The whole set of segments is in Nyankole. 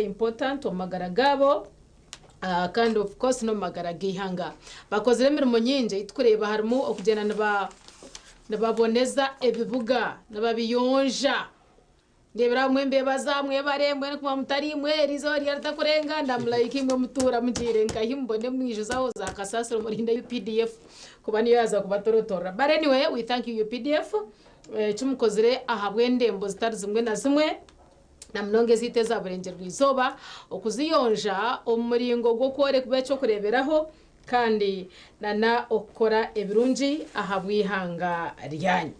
Important omu magara gaabo kandi of course n'omu magara g'eihanga. Bakozire emirimo nyingi ei turikureeba harimu okugyenda nibaboneza ebibuga nibabiyonja. Ndeebera abamwe nibeebaza mwebare mbwenu ku mutari imwe eriizooba ryaba ritakurenga ndamurayika imwe mutuura mugiire nkahi mubone mwijuze aho za kasasiro murinde UPDF kuba niyo yaaza kubatorotorera. But anyway we thank you UPDF eki mukozire ahabw'endembo zitari zimwe na zimwe. na munonga ezaitu eza burengyerwa-izooba, okuziyonja omu muringo gw'okworeka eky'okureeberaho kandi na n'okukora ebirungi ahabw'eihanga ryanyu.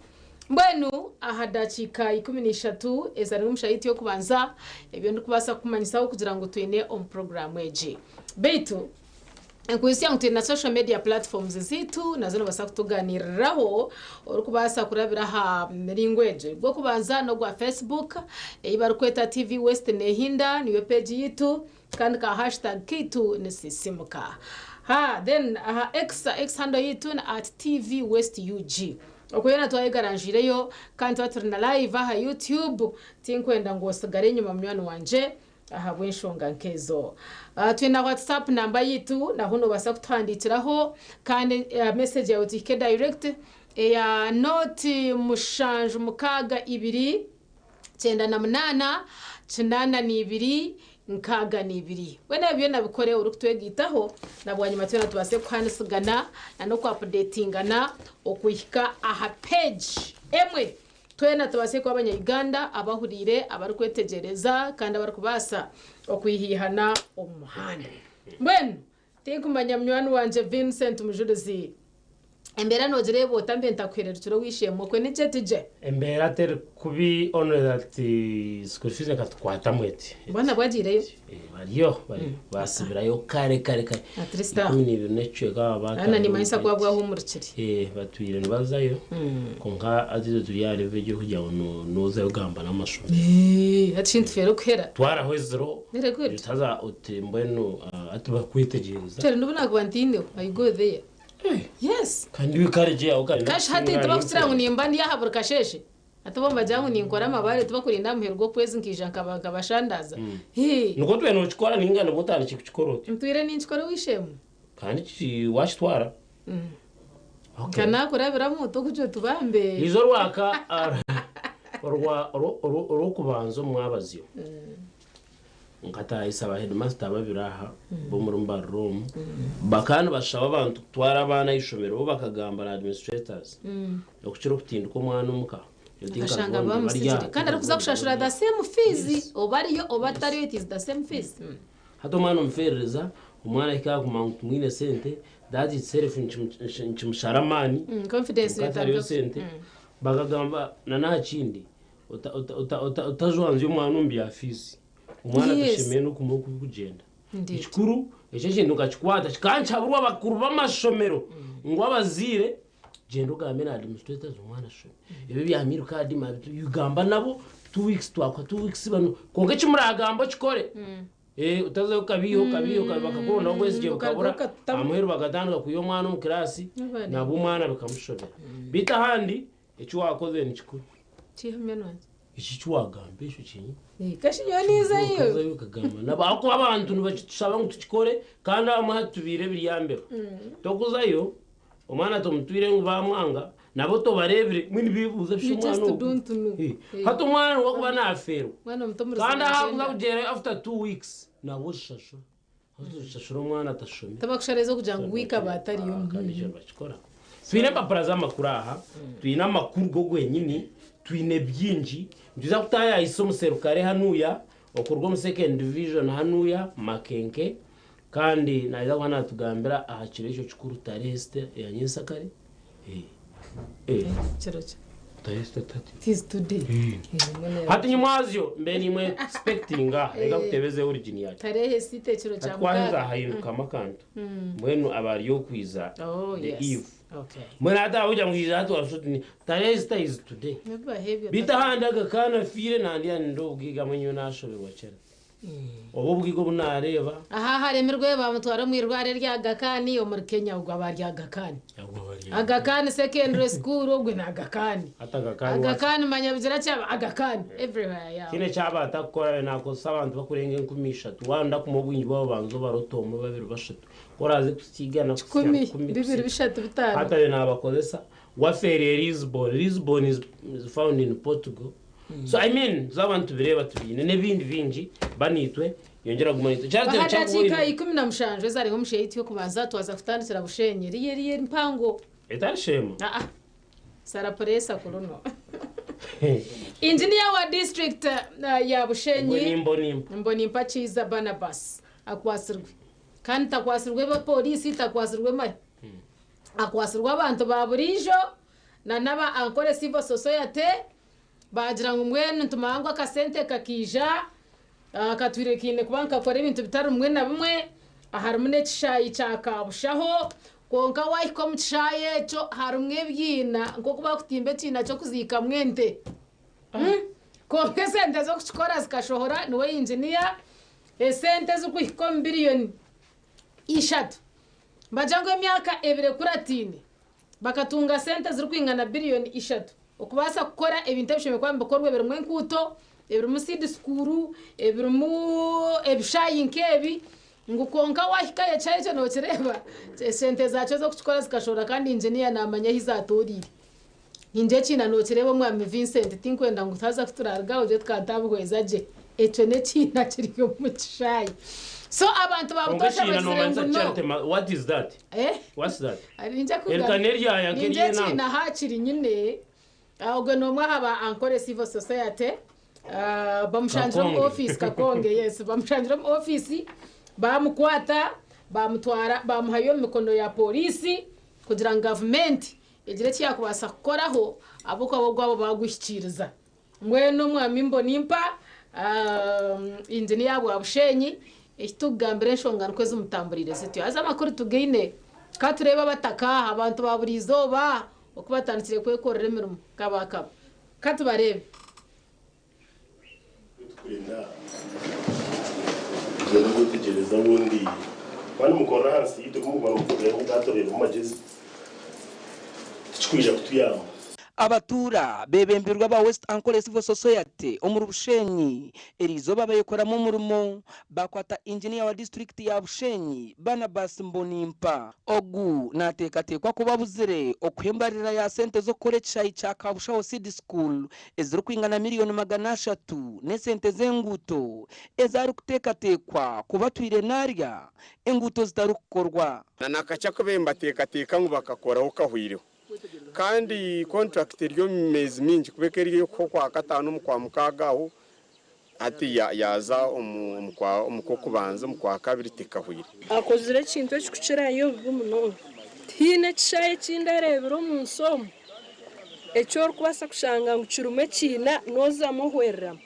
Mbwenu aha dakiika 13 ezari omu shaaha yaitu y'okubanza, ebyo ndikubaasa kukumanyisaho kugira ngu twine omu puroguraamu egi. Beitu Nkwitsya ngu twine na social media platforms zaitu nazo nobaasa kutuganiriraho orikubaasa kurabira aha miringo egyo. Ogw'okubanza n'ogwa Facebook ei barikweta TV West Nehinda niyo page yaitu kandi ka hashtag kaitu ni Sisimuka. Ha then aha X, X handle yaitu ni at TV West UG. Okwo yoona twayegaranjiireyo kandi twaba turi na live aha YouTube tinkwenda ngu otsigare enyima munywani wangye. Ahabw'enshonga nk'ezo, twine na WhatsApp namba yaitu, naho noobaasa kutuhandiikiraho kandi message yaawe tuhike direct eya nooti mushanju mukaaga ibiri 98 82 62. Mbwenu ebyo byona bikore orikutwegaitaho na bwanyima twena tubaase kuhaanisigana na n'okuapudeetingana okuhika aha page emwe. Twena tubaase kuba Abanya-Uganda abahuriire, abarikwetegyereza kandi abarikubaasa okwihaihana omu muhanda. Mbwenu tinkumanya munywani wangye Vincent Mujurizi, embeera noogireeba ota mbe ntakuhererukire ow'eishe-emwe okwe ni gye ti gye? Embeera teri kubi only that school fees ekatukwatamu eti. Boona bwagiireyo? Bariyo bariyo basibirayo kare kare kare At least aho. 12 n'ekicweka baba Kandi na nimanyisa kuba bwahumurikire. Eh, batwire nibazayo kwonka hati itwe turi aha level egi kugira ngu nozayo ogamba n'amashomero. Eh, hati shi nitufeera okuhera. Twaraho eziro Very good. haza oti mbwenu hati bakwetegyereza. Actually n'obu nakuba ntiineho, I go there. Yes. Kandi iwe kare gye aho kare Kashi hati tibakukira ngu nimba ndi aha buri kasheeshe. Hati bo nibagira ngu ninkora amabaare tibakurinda aha muheru gw'okwezi nkaija nkabashandaaza. Hii. Nikwo otwire nokikora ninga nibwo otandikire kukikora otyo? Ntwire ninkikora ow'eishe-emwe. Kandi wakitwara? Nka naakurabiramu tokugira oti bambe. Haija orwaka orw'okubanza omu mwabazyo. Nkatahisa ba headmaster babiri aha b'omuri Mbarara omu, bakaba nibashaba abantu kutwara abaana aha ishomero bo bakagamba na administrators okukira okutindika omwana omuka. Okashanga bamusigire kandi arikuza kushashura the same fees oba ariyo oba atariyo it is the same fees. Hati omwana omuferereza, omwana ahika aha kumanya ngu timwine sente, that itself nikimushara amaani, Confidence kwonka tihariyo sente. Bakagamba na n'aha kindi, Otajwanzya omwana omu bya fiizi. Omwana tashemereire n'okumanya oku birikugyenda. Ekikuru, ekyo ekintu nkakikwata kikanshaburwa abakuru b'amashomero ngu abazaire gyenda ogambe na administrators omwana ashome. Ebi ebya meal card gamba nabo 2 weeks twakuha 2 weeks banu kwonka eki muragamba okikore. Otazayo okabiiha okabiiha bakakurondaho obwesigye bukabura aha muheru bakatandika kwiha omwana omu kiraasi nabwo omwana bikamushobera. Beitu ahandi Eki waakozire ni kikuru. Kiiha munywani wangye. Eki eki waagamba ekyo kyenyini. Eh, kashi nyowe niizayo. Okazayo okagamba nabo ahakuba abantu nibakitusaba ngu tukikore kandi abamwe hati tubiire ebiryambero. Tokuzayo omwana tomutwire ngu baamwanga nabo tobareebire mbwenu nibeebuuza You busha just omwana ogu. don't know. Eh, Eh. hati omwana niwe akuba naafeerwa Omwana omuto omuri kandi zaawe ahu akuza kyenda. kugyerayo after 2 weeks nabwo oshashura. Haza oshashura omwana atashomire. Tibakushariza okugira ngu wiiki aba atariyo. Ah, kandi ekyo nibakikora. Twine empapura z'amakuru aha, twine amakuru go gwenyini, twine bingi. Nitwiza kutaayaayisa omuserukare hanuya okuruga omu second division hanuya Makenke kandi naija kuba naatugambira aha kiro ekyo kikuru tarehe esita eya nyensakare. Eh, eh. Kiro ki? Tarehe esita tati. It is today. Eh, mbwenu Hati yaba- nyimwazyo mbe nimwe expectinga reka kutebeza origin yakyo. Tarehe sita ekiro kya Hati kwaheza mukaaga. hahindukamu akantu. Mbwenu aba ari okwiza Oh, the yes. eve. Okay. Mbwenu hati ahabw'okugira ngu kwija hati washusha oti ni tarehe sita is today. Nibibaho ebyo. Beitu ahandi aga ka nafiire nandya nindi obugaiga hamwe nyowe nashoberwa kyera. Obu obwiga obu naareeba. Aha haremirwe bamutwara omu irwariro erya Aga Khan omuri Kenya ogwo aba ari Aga Khan. Aga Khan Secondary School ogwe ni Aga Khan. Hati Aga Khan Aga Khan manya bigira kyaba Aga Khan everywhere yaaba. Tihaine eki aba atakukora abe naakozesa abantu bakurenga 3000 waaba kumuha obwingi bwabo banza obare oti omwe babiri bashatu ku oraaze kuhitsya igana kuhitsya Kikumi, rukumi bibiri, kuhitsya bishatu, bitaano. Hati abe naabakozesa wafeerire Lisbon, Lisbon is found in Portugal. So I mean zaaba nitubireeba tubiine n'ebindi bingi banaitwe yongyera guma naitwe. Aha Kyariteera dakiika kyakuboine. 17 ezariho omushaija itwe okubanza twaza kutandikira Bushenyi eriyo eriyo eri mpango. Etari sheema. Aa sara pureesa kuruno. Engineer wa district ya Ogwe Bushenyi ni Mbonimpa. Mbonimpa Kiiza Barnabas akwatsirwe kandi takwatsirwe poriisi takwatsirwe mahe akwatsirwe abantu ba buriijo na n'aba Ankole Civil Society. Baagira ngu mbwenu nitumanya ngu akasente kakaija, katwire kaine kuba nikakora ebintu bitari bimwe na bimwe, harimu n'ekishaayi kya Kabushaho, kwonka waahika omu kishaayi ekyo harimu ebiina nk'oku barikutimba ekiina ky'okuziikamu ente. Kwonka esente z'okukikora zikashohora, niwe inginiya, esente ezirikuhika omu biriyoni ishatu. Nibagira ngu emyaka ebiri ekurataine, Bakatunga sente zirikwingana biriyoni ishatu okubaasa kukora ebintu ebishemereire kuba nibikorwa ebirimu enkuuto, ebirimu seed school, ebirimu ebishaayi nk'ebi ngu kwonka waahikayo ekishaayi ekyo nookireeba esente zaakyo z'okukikora zikashohora kandi inginiya naamanya ahu zaatooriire. Ningira ekiina nookireeba Omwami Vincent tinkwenda ngu twaza ku turaaruga aho ogire tukantabuhweza gye. Ekyo n'ekiina kiri omu kishaayi. So abantu ba Kwonka butoosha ekiina bagizire noomanyisa ngu no. Charity ma what is that? Eh? What's that? Ningira Erika kugamba. n'eryaya Ningira nk'ery'enanga. ekiina haakiri nyine. Ogwe n'omwe aha ba Ankole Civil Society. Bamushangire omu Kakonge. ofiisi Kakonge yes. Bamushangire omu ofiisi baamukwata baamutwara baamuhayo omu mikono ya pooriisi kugira ngu gavumenti egire eki yaakubaasa kukoraho ahabw'okuba bo ogwabo baaguhikiiriza. Mbwenu Omwami Mbonimpa, Inginiya bwa Bushenyi, eki tukugambira enshonga nikwo zimutamburiire zityo. Haza amakuru tugaine, ka tureebe abataka aha, abantu ba buri izooba oku batandikire kwekorera emirimo kabakaba. Ka tubareebe. Turikwenda kugyenda kwetegyereza obundi mwaba nimukorera ahansi yaitu oku murikuba nimutureeba oku twatureeba omu magyezi tikikwija kutuyamba. Abatuura bebembirwe aba West Ankole Civil Society omuri Bushenyi eriizooba bayekoramu omurimo bakwata Engineer wa disiturikiti ya Bushenyi Barnabas Mbonimpa. Ogu nateekateekwa kuba abuzire okuha embarira ya sente z'okukora ekishaayi kya Kabushaho Seed School ezirikwingana miriyoni 300 n'esente z'enguuto ezi arikuteekateekwa kuba atwire naarya enguuto zitarikukorwa. Na nakakye aku bateekateeka ngu bakakoraho kahweireho. Kandi kontrakiti eri omu meezi maingi kuba eka eri ey'okuha okwakataano omu kwamukaaga aho hati yaaza omu kw'okubanza omu kwakabiri tekahweire. Akozire ekintu ekirikukirayo obubi munonga. Tihaine ekishaayi eki ndareebire omu nsi omu eki orikubaasa kushanga ngu kirimu ekiina noozamu ohwereramu.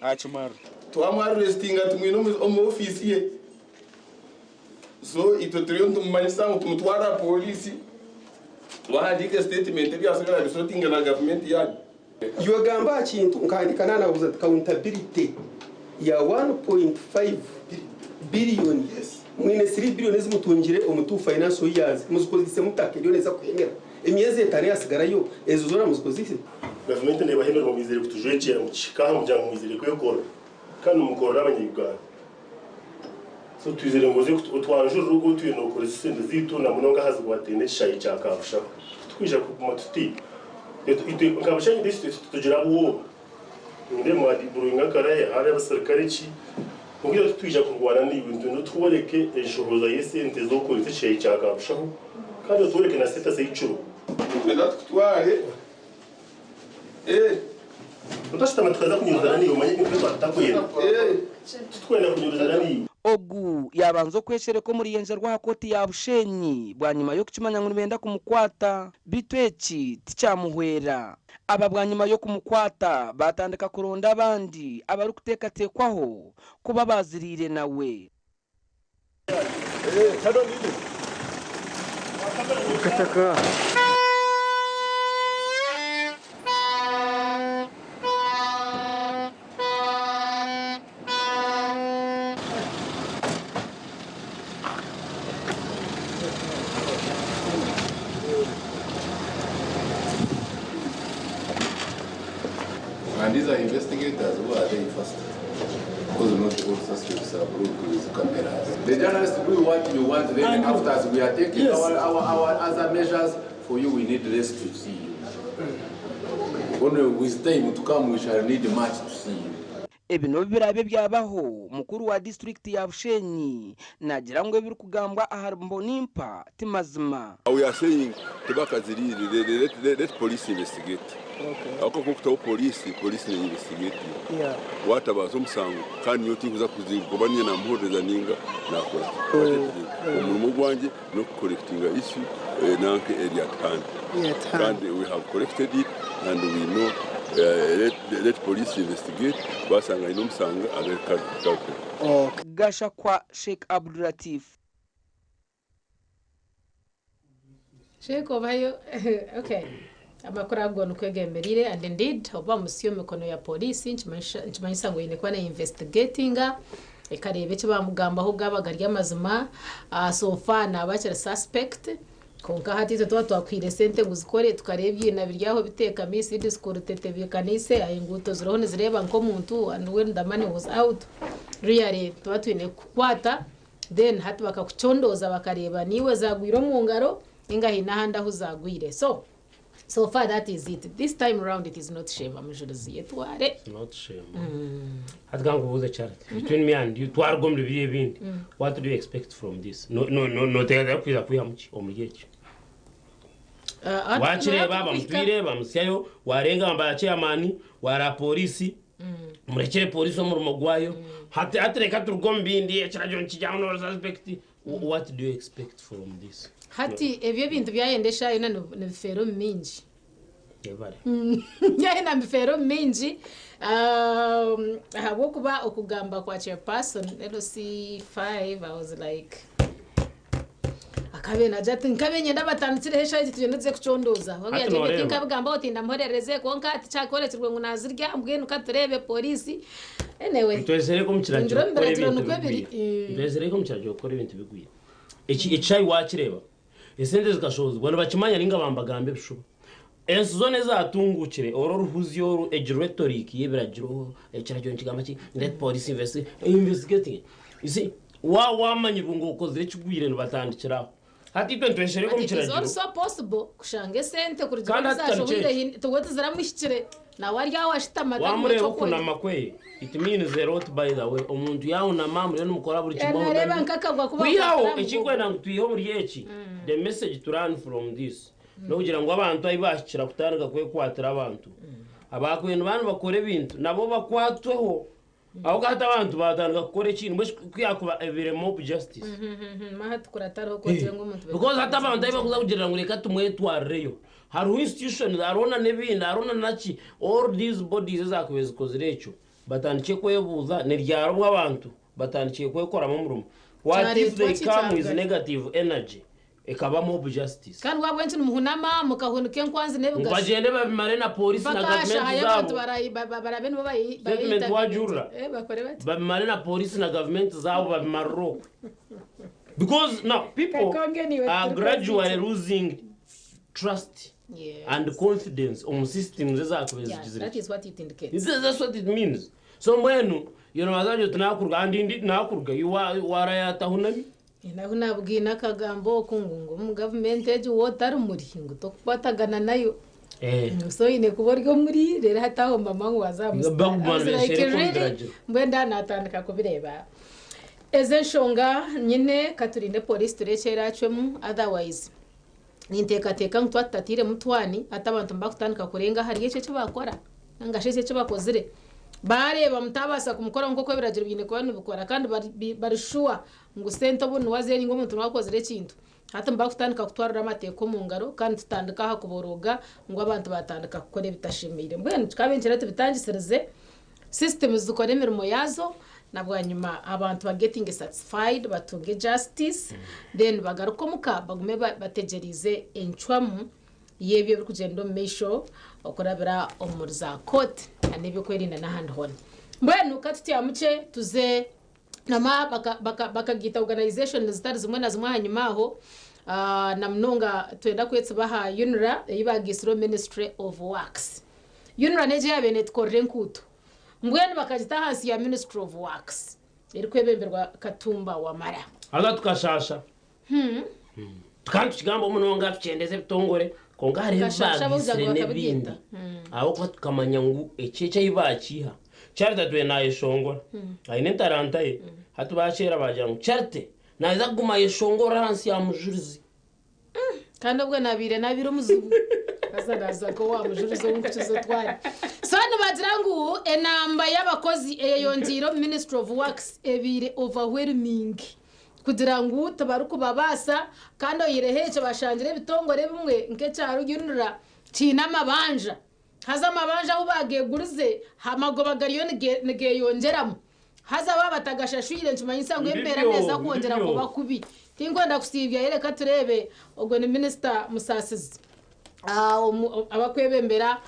Twamwaresitinga tumwine omu ofiisi ye. So itwe turiyo nitumumanyisa ngu tumutware aha pooriisi bahandiike sitetimenti ebyatsigara bisotinge na gavumenti yaanyu. Iwe gamba aha kintu nkahandiika naanabuuza nti accountability ya 1.5 billion mwine 3 billion ezi mutungire omu two financial years muzikozeise muta eriyo neeza kuhemera emyezi etaano eyatsigarayo ezo zoona muzikozeise? Gavumenti neebaha emirimo mwizire kutujwekyera mukihika aha kugira ngu mwizire kwekorera kandi nimukorera abanya-Uganda. So twizire ngu oze otwanjurire oku otwire nookoresa esente zaitu na munonga aha zikwataine n'ekishaayi kya Kabushaho. Titurikwija kuguma tuti itwe nka Bushenyi disiturikiti titugira bwoba. Nindeeba mwadiburinga akaraya hariho abasirikare ki kwonka itwe titwija kurwana naiwe nitwenda otworeke enshohoza y'esente z'okukoresa ekishaayi kya Kabushaho kandi otworeke na sitatasi ei kiriho. Nitwenda tukutware. Eh. Otashutama tukaza kunyuruzana naiwe omanye ngu itwe tutakwenda. Eh. Titukwenda kunyuruzana naiwe. Ogu yaabanza okweshereka omu ruyenje rw'aha kooti ya Bushenyi bwanyima y'okukimanya ngu nibenda kumukwata beitu eki tikyamuhwera. Aba bwanyima y'okumukwata baatandika kuronda abandi abarikuteekateekwaho kuba baaziriire nawe. These are investigators who are there first. Because not all suspects are brought with cameras. The journalists do what you want, then after we are taking Yes. our other measures, for you we need less to see you. Only with time to come we shall need much to see you. Ebi n'obu biraabe byabaho, mukuru wa disiturikiti ya Bushenyi naagira ngu ebirikugambwa ahari Mbonimpa ti mazima. We are saying tebakaziriire, let police investigate. Ahabw'okuba ku orikutaho police, police ne investigatinga. Waatabaasa omushango kandi nyowe tinkuza kuba niinye naamuhorereza nainga naakora ki. Omurimo gwangye n'okukorekitinga issue nanka eri at hand. Kandi we have corrected it and we know let police investigate baashanga aine omushango abe culprit. Gashakwa Sheikh Abdulatif. Sheikh obayo okay amakuru ago nikwo gemereire and indeed obu bamusiya omu mikono ya police nikimanyisa ngu eine kuba ne investigatinga ekareeba eki bamugambaho gaaba gari amazima so far naaba akiri suspect kwonka hati itwe twaba twakuhaire sente ngu zikore tukareeba ebiina biri aho biteekami seed school tetebeekaniise enguuto ziriho nizireeba nk'omuntu and when the money was out really nituba twine kukukwata then hati bakakucondooza bakareeba niiwe zaagwire omu ngaro ninga haine ahandi ahu zaagwire so so far that is it this time round it is not shame mujurizi yetware. It's not shame. Hati kankubuuze Charity, between me and you, twaruga omuri biri ebindi, what do you expect from this? No no no noteekateeka kwija kwihamu ki omuri eki? Wakireeba bamutwire bamusyayo, warenga bamba ya chairman, wara polisi, murekere polisi omurimo gwayo. Hati hati reka turuge omu bindi, ekiragiro nikigya ngu no suspect. What do you expect from this? Hati ebyo ebintu byayenda eshaaha yoona nibifeera omu mingi. Yebare. Byayenda nibifeera omu mingi ahabw'okuba okugamba kwa chairperson LC5 I was like akabe nagira ati nkabe nyenda batandikireho eshaaha egi tugyende tuze kucondooza. Hati Yagira ati nooreeba. tinkabigambaho tindamuhorereze kwonka tikyakorekirwe ngu nazirya mbwenu katureebe polisi. Anyway. Ntwezereko omu kiragiro Ngira omu kukora biragiro ebintu nikwo biri. bigwire. Ntwezereko omu kiragiro kukora ebintu bigwire. Eki ekishayi wakireeba esente zikashohozibwa nibakimanya ninga bambagamba ebishuba. Ensi zoona ezatungukire oru oruhuzi oru egi rhetoric y'ebiragiro ekiragiro nikigamba ki let police investi investigating. You see wa wamanyirwe ngu okozire ekigwire nibatandikira aho. Hati itwe nitweshereka But omu it is kiragiro. also possible kushanga esente kurugira Kandi obu hati zashohwire kitari hin- tiwe tiziramuhikire nawe ari aho ashutami atarimu Wamureeba eky'okworeka. okunama kwe it means a lot by the way. Omuntu yahunama muriyo nimukora buri kimwe Nareeba ahunami. nk'akabwa kuba Kwihaho kakora ekikwenda ngu twihe omuri eki the message to learn from this n'okugira ngu abantu ahi bahikira kutandika kwekwatira abantu abakwenda banu bakora ebintu nabo bakwatweho ahabw'okuba hati abantu batandika kukora ekintu mbwenu shi kuyakuba ebire mob justice. Maha tukura tariho kwogira ngu omuntu Because hati abantu ahi bakuza kugirira ngu reka tumwetwarireyo hariho institutions hariho na n'ebindi hariho na naki all these bodies ezakubaire zikozire ekyo batandikire kwebuuza niryari obu abantu batandikire kwekoramu omurimo what if Kyareetwa they ki come with kyagaruka? negative energy ekaba mob justice. Kandi waabwenkye nimuhunama mukahunika enkwanzi Ngu n'ebigasho. bagyende babimare na polisi na Mpaka aha gavumenti shaaha y'abantu zaabo. barabe nibo Statement wajurira. Eh, bakore bati. Babimare na polisi na gavumenti zaabo babimarire okwe. Because now people Kakonge niwe are turi gradually kwezitsa. losing trust Yes. and confidence omu systems ezakubaire Yeah, zigizire. that is what it indicates. That's what it means. So mbwenu yoona wazagira oti nakuruga and indeed nakuruga you warayatahunami. Nahu nabwine akagambo oku ngu ngu omu gavumenti egi waaba otari muri ngu tokukwatagana nayo. So oine kuba ori omuri reero hati aho mama ngu waaza aha musitaari. Baguma I was like, nibeshereka omu really? biragiro. Mbwenu ndaaba naatandika kubireeba. Ezi enshonga nyine ka turinde polisi tureebe eki eraacwemu otherwise ninteekateeka ngu twaba tutatairemu twani hati abantu nibakutandika kurenga ahari ekyo eki baakora ninga shi ekyo eki bakozire. Baareeba mutaabaasa kumukoraho nk'oku ebiragiro biine kuba nibikora kandi bari shuwa ngu sente obu niwe aziine ninga omuntu niwe akozire ekintu, hati nibakutandika kutwarira amateeka omu ngaro kandi tutandika aha kuborooga ngu abantu baatandika kukora ebitashemeire. Mbwenu kikaaba tubitangisirize, systems zikore emirimo yaazo na bwanyima abantu ba getting satisfied batunge justice then bagaruke omuka bagume bategyereize encwamu y'ebyo ebirikugyenda omu maisho okurabira omuri za kooti n'ebyokwerinda n'ahandi hoona. Mbwenu ka tutyamukye tuze nama bakagiita organization zitari zimwe na zimwe ahanyima aho na munonga twenda kwetsiba aha UNRA ei bagiitsire omu Ministry of Works. UNRA n'egyo eyaabaire neetukorera enkuuto. Mbwenu bakagita ahansi ya Ministry of Works erikwebemberwa Katumba Wamala. Haza tukashaasha. Tukaba nitukigambaho munonga tukyendeza ebitongore kwonka hariho ebi Tukashaasha abakugira baagiitsire ngu n'ebindi bakabigiita. ahabw'okuba tukamanya ngu eki eki ahi baakiiha. Charity atwire naayeshongora, aine entaranta ye. Hati baakyera baagira ngu Charity naija kuguma ayeshongore ahansi ya Mujurizi. Kandi obwo nabaire nabire omuzigu haza naza nk'owa mujurizi ou nkukiza otware. So nibagira ngu enamba y'abakozi eyeyongyeire omu ministry of works ebaire overwhelming kugira ngu tibarikubabaasa kandi oihireho ekyo bashangire ebitongore ebimwe nk'ekya Rugyunura kiine amabanja haza amabanja ahu baagegurize amagoba gariyo nigeyongyeramu. Haza baaba batagashashwire nikimanyisa ngu embeera Ndibyo, neeza kwongyera ndibyo. kuba kubi. Tinkwenda kusiibyayo reka tureebe ogwo ni minisita Musasizi abakwebembera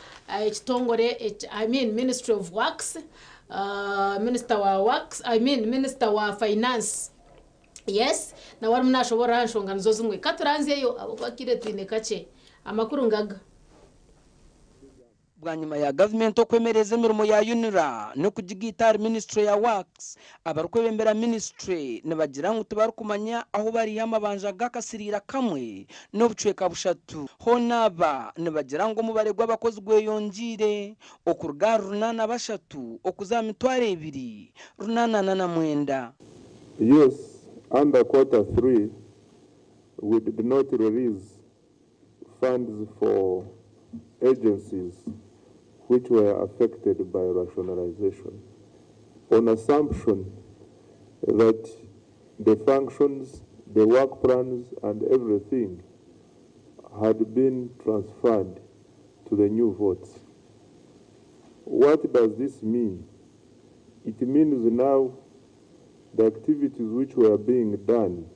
ekitongore I mean ministry of works, minisita wa works, I mean minisita wa finance yes nawe arimu nashoboorora aha nshonga nizo zimwe. Ka turanzyeyo ahabw'okuba akaire twine kakye. Amakuru ngaga. Bwanyima ya gavumenti okwemereza emirimo ya UNRA n'okugigaita ahari minisiture ya Works, abarikwebembera minisiture nibagira ngu tibarikumanya ahu bariiha amabanja g'akasiriira kamwe n'obucweka bushatu. Hoona aba nibagira ngu omubare gw'abakozi gweyongyeire okuruga ahari 83 okuza aha 2849. Yes, under quarter 3, we did not release funds for agencies which were affected by rationalization, on assumption that the functions, the work plans, and everything had been transferred to the new votes. What does this mean? It means now the activities which were being done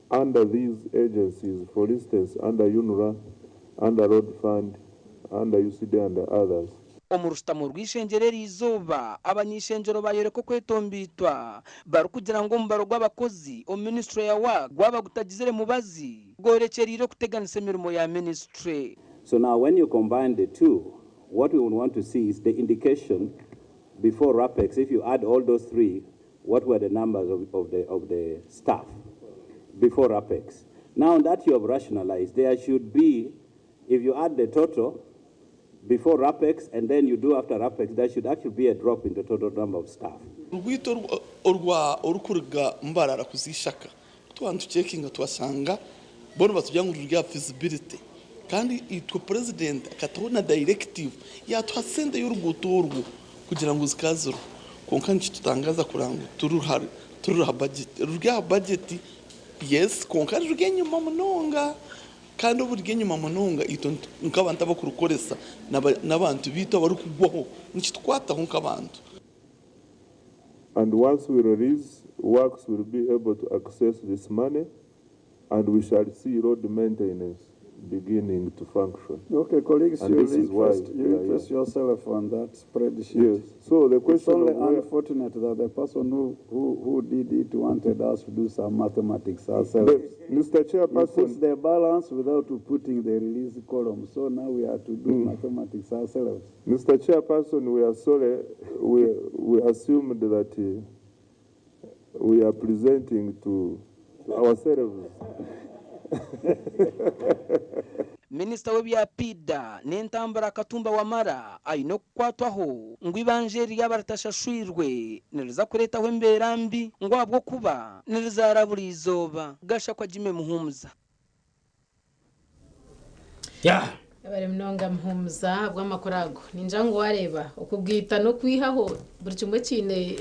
under these agencies, for instance, under UNRA, under Road Fund, under UCD and others. Omu rushutamo rw'eishengyero eri izooba, abany'eishengyero baayoreka okwetomboitwa barikugira ngu omubaro gw'abakozi omu minisiture ya Work gwaba gutagizire mubazi gworekyereire okuteganisa emirimo ya minisiture. So now when you combine the two, what we would want to see is the indication before RAPEX, if you add all those three, what were the numbers of the staff before RAPEX? Now that you have rationalized, there should be, if you add the total before RAPEX and then you do after RAPEX, there should actually be a drop in the total number of staff. Orwito orwa orukuruga Mbarara kuza Ishaka twaba nitucekinga twashanga boona nibatugira ngu ruri aha feasibility kandi itwe president akataho na directive yatuha sente y'oruguuto orwo kugira ngu zikaba ziriho kwonka nikitutangaza kureba ngu tiruri aha budget ruri aha budget yes kwonka ruri enyima munonga kandi obu ruri enyima munonga itwe nk'abantu abarikurukoresa n'abantu baitu abarikugwaho nikitukwataho nk'abantu. And once we release, works will be able to access this money and we shall see road maintenance beginning to function. Okay, colleagues, And this is why you we are interest here. yourself on that spreadsheet. Yes. So the It's question only of where unfortunate that the person who did it wanted us to do some mathematics ourselves. But, Mr. Chairperson, He puts the balance without putting the release column. So now we have to do mathematics ourselves. Mr. Chairperson, we are sorry. We assumed that we are presenting to ourselves. Minisita w'ebya piida n'entambura Katumba Wamala aine okukwatwaho ngu eibanja eri ryaba ritashashwirwe niriza kureetaho embeera mbi ngu ahabw'okuba nirizaara buri izooba. Gashakwa Jimmy Muhumuza. Yebare munonga Muhumuza ahabw'amakuru ago. Ningira ngu wareeba okubwita n'okwihaho buri kimwe kiine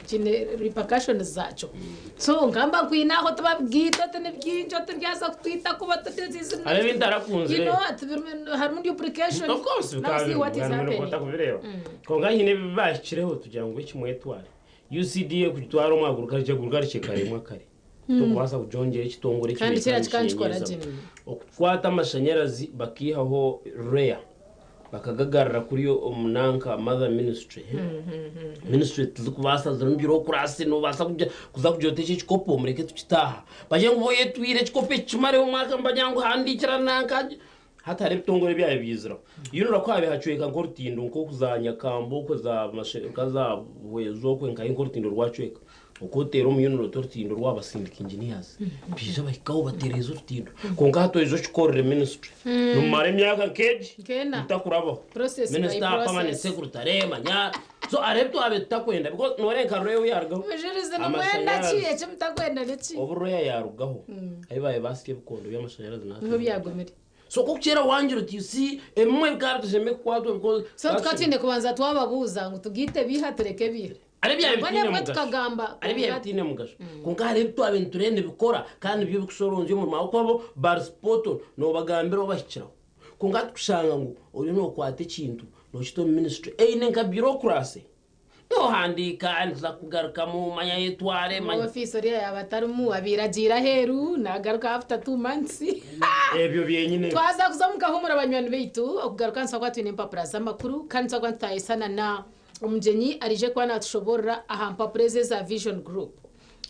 kiine repercussions zaakyo. So nkamba nkwine aho tibabwita oti ni bingi oti nibyaza kutwita kuba Hariho ebintu arakunzire. You know what, harimu duplication. Of course, Now see what is happening. Kubireba. Kwonka hiine ebi baahikireho tugira ngu ekimwetware. UCDA kugitwara omu agriculture agriculture ekaremwa kare. Tokubaasa kugyongyera ekitongore Kandi kiriya ekibeire kikaba nikikora nikinyenyeza. gye. Okukwata amashanyarazi bakiihaho REA bakagagarura kuri omunanka mother ministry. Ministry tizikubaasa zirimu bureaucracy nobaasa kuza kugira oti eki ekikopo mureke tukitaaha. Bagire ngu boyetwire ekikopo eki kimareho omwaka nibagira ngu handiikira nanka. Hati hariho ebitongore ebyabaire byiziraho. UNRA ku haabaire hacweka nk'orutindo nk'okuza Nyakambu okwe za Mashe nka za Buhweju okwe nkahi nk'orutindo rwacweka. Oku oteera omu UNRA oti orutindo rwabasindika engineers baija bahikaho batereeza orutindo. Kwonka hati oija okikorere ministry nimumara emyaka nk'egi Nk'ena. mutakurabaho. Process by Minister, permanent process. secretary manya so hariho ebi twabaire tutakwenda because nooreeba nka Royal yaarugaho Mujurizi nimwenda ki amashanyarazi eki mutakwenda niki? obu Royal yaarugaho ahi baabaire baasika ebikondo by'amashanyarazi Niho byagumire. So kukukyeera wangira oti you see ebimwe bikaba bitashemereire kukwatwa because So tukaba twine kubanza twababuuza ngu tugaite biiha tureke biiha. Hariho ebyaba Mbwenu bitaine ebimwe mugasho. tukagamba Hariho ebyaba bitaine mugasho. Kwonka hariho ebi twabaire nitureeba nibikora kandi nibyo birikushoroonzya omurimo ahabw'okuba bo bari spot on noobagambira obahikiraho. Kwonka tukushanga ngu oriyo nookwata ekintu nookita omu ministry eine nka bureaucracy. Noohandiika nikiza kukugarukamu manya yetware manya. Ofiisi oriya yaaba atarimu abaire agiire aheeru naagaruka after 2 months. Ebyo byenyine. Twaza kuza omu kahuumuro banywani baitu, okugaruka nituba kuba twine empapura z'amakuru kandi nituba kuba nitutayisana na omugyenyi araije kuba naatushoboorora aha mpapura ezi eza Vision Group.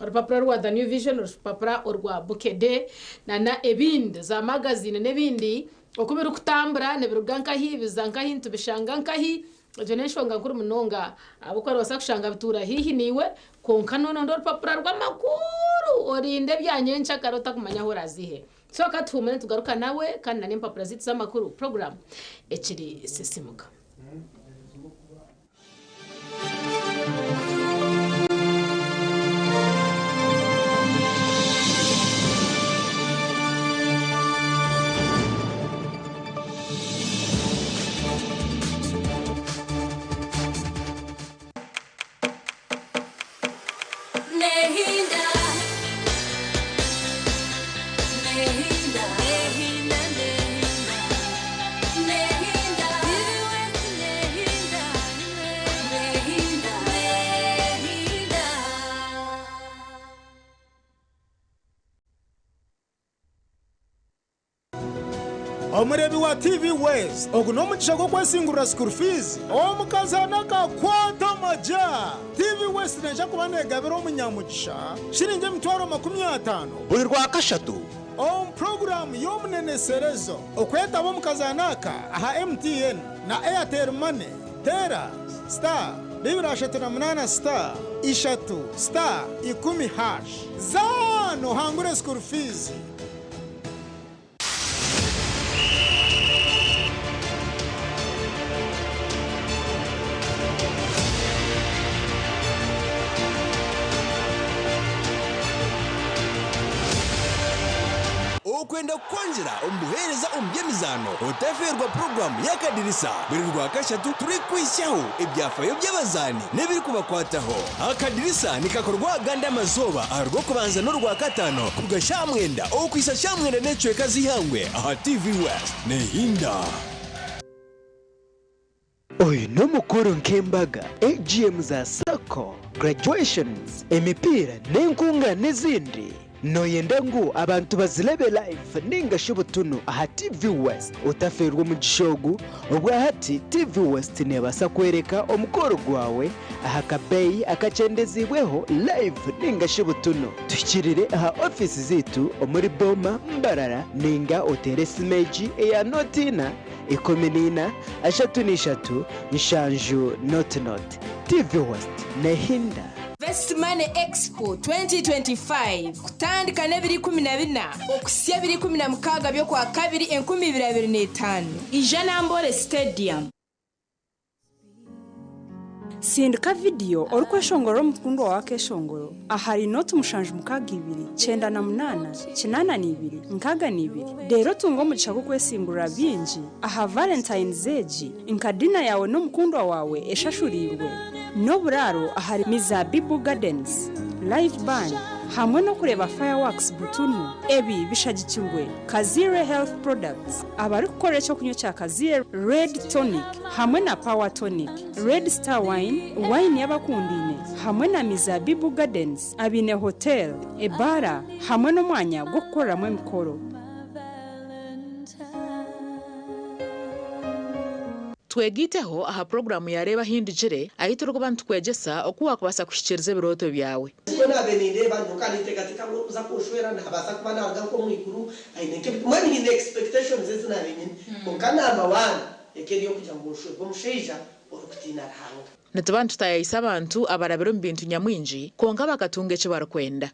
Orupapura orwa The New Vision, orupapura orwa Bukedde nana ebindi, za magaziini n'ebindi oku birikutambura, nibiruga nkahi, biza nkahi, nitubishanga nkahi. Egyo n'enshonga nkuru munonga ahabw'okuba noobaasa kushanga bituura haihi naiwe kwonka noononda orupapura rw'amakuru orinde ebya nyenkyakare otakumanya ahu oraaziihe. So ka tuhuumure nitugaruka nawe kandi nana empapura zaitu z'amakuru puroguraamu ekiri Sisimuka. Nehinda, nehinda, nehinda, nehinda, nehinda, nehinda, nehinda. Omureebi wa TV West, ogu n'omugisha gw'okwesingurira school fees omukazana akakwata amagya. TV West neija kuba neegabira omunyamugisha shiringi 500,000 buri Rwakashatu omu puroguraamu y'omuneneserezo. Okwetaba omu kazaano aka aha MTN na Airtel Money, teera *238 *3 *10# Zaana ohangure school fees. Okwenda kukwongyera omu buheereza omu by'emizaano, otafeerwa puroguraamu y'Akadirisa buri Rwakashatu turikwihisyaho ebyafayo by'abazaani n'ebirikubakwataho. Akadirisa nikakorwa agandi amazooba aha Rwokubanza n'Orwakataano kuruga shaaha mwenda okuhitsya shaaha mwenda n'ekicweka z'eihangwe aha TV West. Nehinda! Oyu n'omukoro nk'embaga, AGM za sacco, graduations, emipiira n'enkungaana ezindi. Nooyenda ngu abantu bazirebe live ninga shi butunu aha TV West? Otafeerwa omugisha ogu, obwahati TV West neebaasa kworeka omukoro gwawe aha kabeeyi akakyendeziibweho live ninga shi butunu. Tuhikirire aha ofiisi zaitu omuri Boma, Mbarara ninga oteere esimu egi eya 04 14 33 70 00. TV West nehinda. Best Money Expo 2025 kutandika n'ebiri 14 okuhitsya ebiri 16 by'Okwakabiri 2025 ija Namboole Stadium. Sindika vidiyo orikweshongorera omukundwa waawe akeshongoro ahari 062 98 82 62 reero otunge omugisha gw'okwesingurira bingi aha Valentine's egi nka dina yaawe n'omukundwa waawe eshashuriirwe n'oburaaro ahari Mizabibu Gardens, live band hamwe n'okureeba fireworks butunu. Ebi bishagikirwe Kazire Health Products abarikukora ekyokunywa kya Kazire Red Tonic hamwe na Power Tonic, Red Star Wine, wine y'abakundaine hamwe na Mizabibu Gardens abaine hotel, ebaara hamwe n'omwanya gw'okukoreramu emikoro. Twegaiteho aha puroguraamu ya Reeba Ahindugire ahu turikuba nitukwegyesa oku waakubaasa kuhikiiriza ebirooto byawe. Nikwo naabaire nindeeba nyowe nkaba ninteekateeka ngu orikuza kunshwera naabaasa kuba naaruga nk'omu iguru aine nk'ebi mbwenu nyine expectations ezi naabaire nyine kwonka number one eka eri ey'okugira ngu nshwerwe omushaija orikutiina Ruhanga. Nituba nitutaayaayisa abantu abarabire omu bintu nyamwingi kwonka bakatunga eki barikwenda.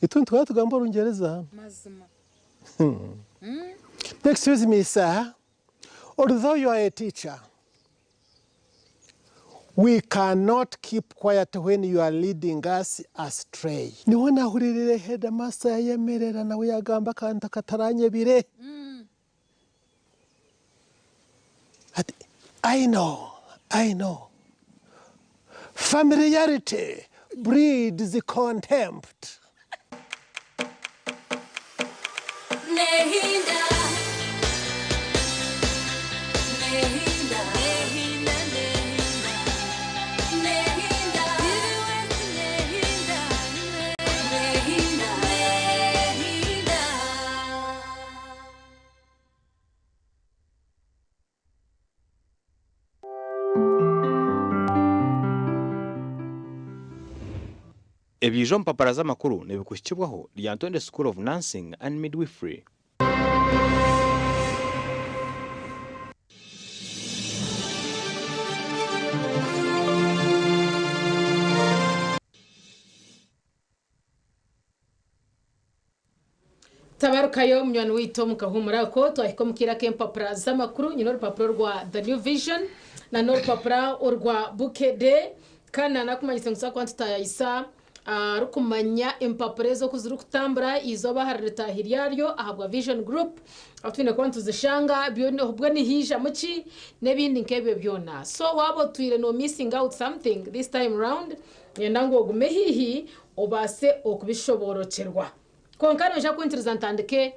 Itwe nituhora tugamba Orungyereza. Mazima. Excuse me sir, although you are a teacher, we cannot keep quiet when you are leading us astray. Niho nahuririire headmaster yayemerera nawe yagamba akantu akataranyebire. Ati, I know, I know. Familiarity breeds contempt. Nehinda, nehinda, nehinda, nehinda, nehinda, nehinda, nehinda. Ebiija omu mpapura z'amakuru nibikuhikibwaho Lyantonde School of Nursing and Midwifery. Tabarukayo munywani waitu omu kahuumuro ako, twahika omu kaire ak'empapura z'amakuru. Nyine orupapura orwa The New Vision na n'orupapura orwa Bukedde. Kandi nanakumanyisa ngu tuza kuba nitutaayaayisa arikumanya empapura ezo oku zirikutambura eizooba ahari ritaahi ryaryo ahabwa Vision Group ahu twine kuba nituzishanga byona obwo nihaijamu ki n'ebindi nk'ebyo byona. So waaba otwire no missing out something this time round, niinyenda ngu ogume haihi obaase okubishoboorokyerwa. Kwonka noija kunkiriza ntandike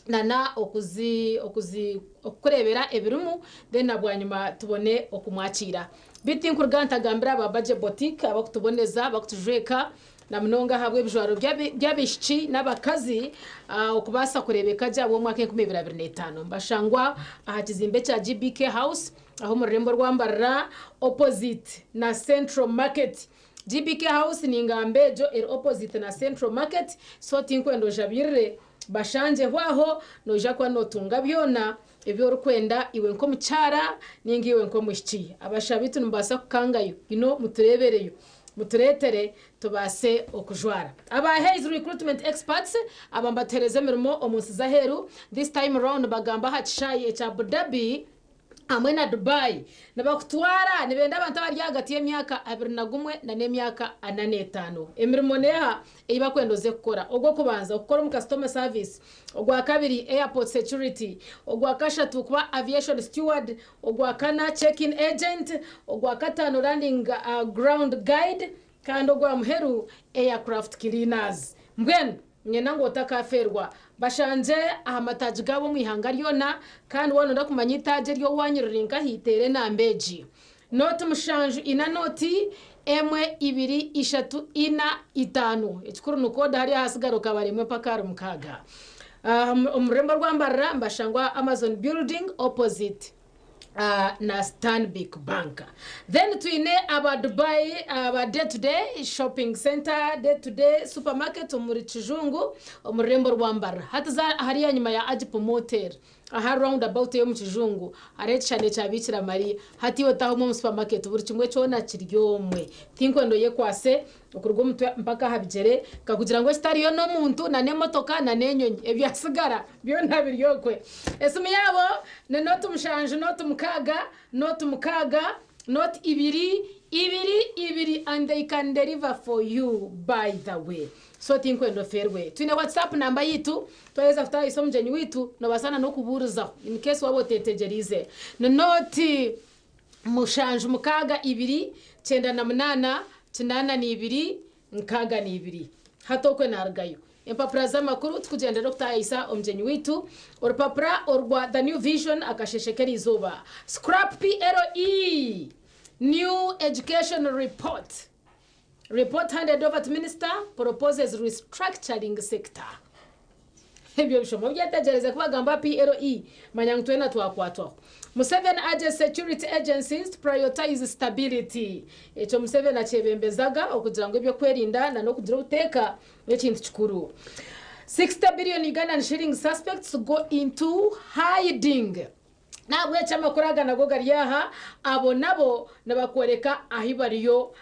na na okuzi okuzi okukureebera ebirimu then na bwanyima tubone okumwakiira. Beitu tinkuruga ntagambira aba Baje Boutique abakutuboneza, abakutujweka na munonga ahabw'ebijwaro by'abaishiki n'abakazi okubaasa kureebeka gye ahabw'omwaka 2025. Nibashangwa aha kizimbe kya GBK House aho omu rurembo rwa Mbarara opposite na Central Market. GBK House ningamba egyo eri opposite na Central Market so tinkwenda ojabirire bashangyeho aho noija kuba notunga byona ebi orikwenda iwe nk'omukyara ninga iwe nk'omwishiki. Abasha beitu nimubaasa kukangayo you know mutureebereyo mutureetere tubaase okujwara. Aba Hays Recruitment Experts aba nibatuheereza emirimo omunsi z'aheeru this time round nibagamba aha kishaayi ekya Abu Dhabi hamwe na Dubai nibakutwara nibenda abantu abari ahagati y'emyaka 21 na n'emyaka 45. Emirimo neeha ei bakwenda oze kukora? Ogw'okubanza, okukora omu customer service, ogwakabiri, airport security, ogwakashatu, kuba aviation steward, ogwakana, check-in agent, ogwakataano, landing ground guide, kandi ogwa muheru, aircraft cleaners. Mbwenu Niinyenda ngu otakaafeerwa. Bashangye aha mataagi gaabo omu ihanga ryona, kandi waaba nooyenda kumanya eitaagi ery'owaanyu riri nkahi, teera enamba egi, nooti mushanju ina nooti, emwe, ibiri, ishatu, ina, itaano. Ekikuru ni kooda hariya ahasigara okabara emwe mpaka ahari mukaaga. Omu rurembo rwa Mbarara nibashangwa aha Amazon Building opposite. na Stanbic Bank. Then twine aba Dubai aba Day to Day Shopping Center, Day to Day Supermarket omuri Kijungu omu rurembo rwa Mbarara. Hati za hariya nyima ya Agipo Motel aha round about ey'omu Kijungu hariho ekishushani ekya Biikira Mariya. Hati iwe taaha omwo omu supermarket buri kimwe kyona kiri omwe. Tinkwenda oyekwase okuruga omutwe mpaka aha bigyere nkakugira ngu ekitariyo n'omuntu na n'emotoka na n'enyonyi ebyatsigara byona biri okwe. Esimu yaabo ni nooti mushanju nooti mukaaga nooti mukaaga nooti ibiri ibiri ibiri and they can deliver for you by the way. So tinkwenda ofeerwe. Twine WhatsApp namba yaitu twaheza kutaahisa omugyenyi waitu nobaasa na n'okubuurizaho in case waaba oteetegyereize. Ni nooti mushanju mukaaga ibiri 98 82 62. Hati okwe narugayo. Empapura z'amakuru tukugyendera okutaayisa omugyenyi waitu. Orupapura orwa The New Vision akasheeshe k'eriizooba. Scrap PLE New Education Report Report handed over to Minister proposes restructuring sector. Ebyo bishoma obyetegyereze ku bagamba PLE manya ngu twena twakwatwaho. Museveni urges security agencies to prioritize stability. Ekyo Museveni akyebembezaga okugira ngu ebyokwerinda na n'okugira obuteeka n'ekintu kikuru. 60 billion Ugandan shillings suspects go into hiding. Nahabwekyo amakuru aga nago gari aha, abo nabo nibakworeka ahi bariyo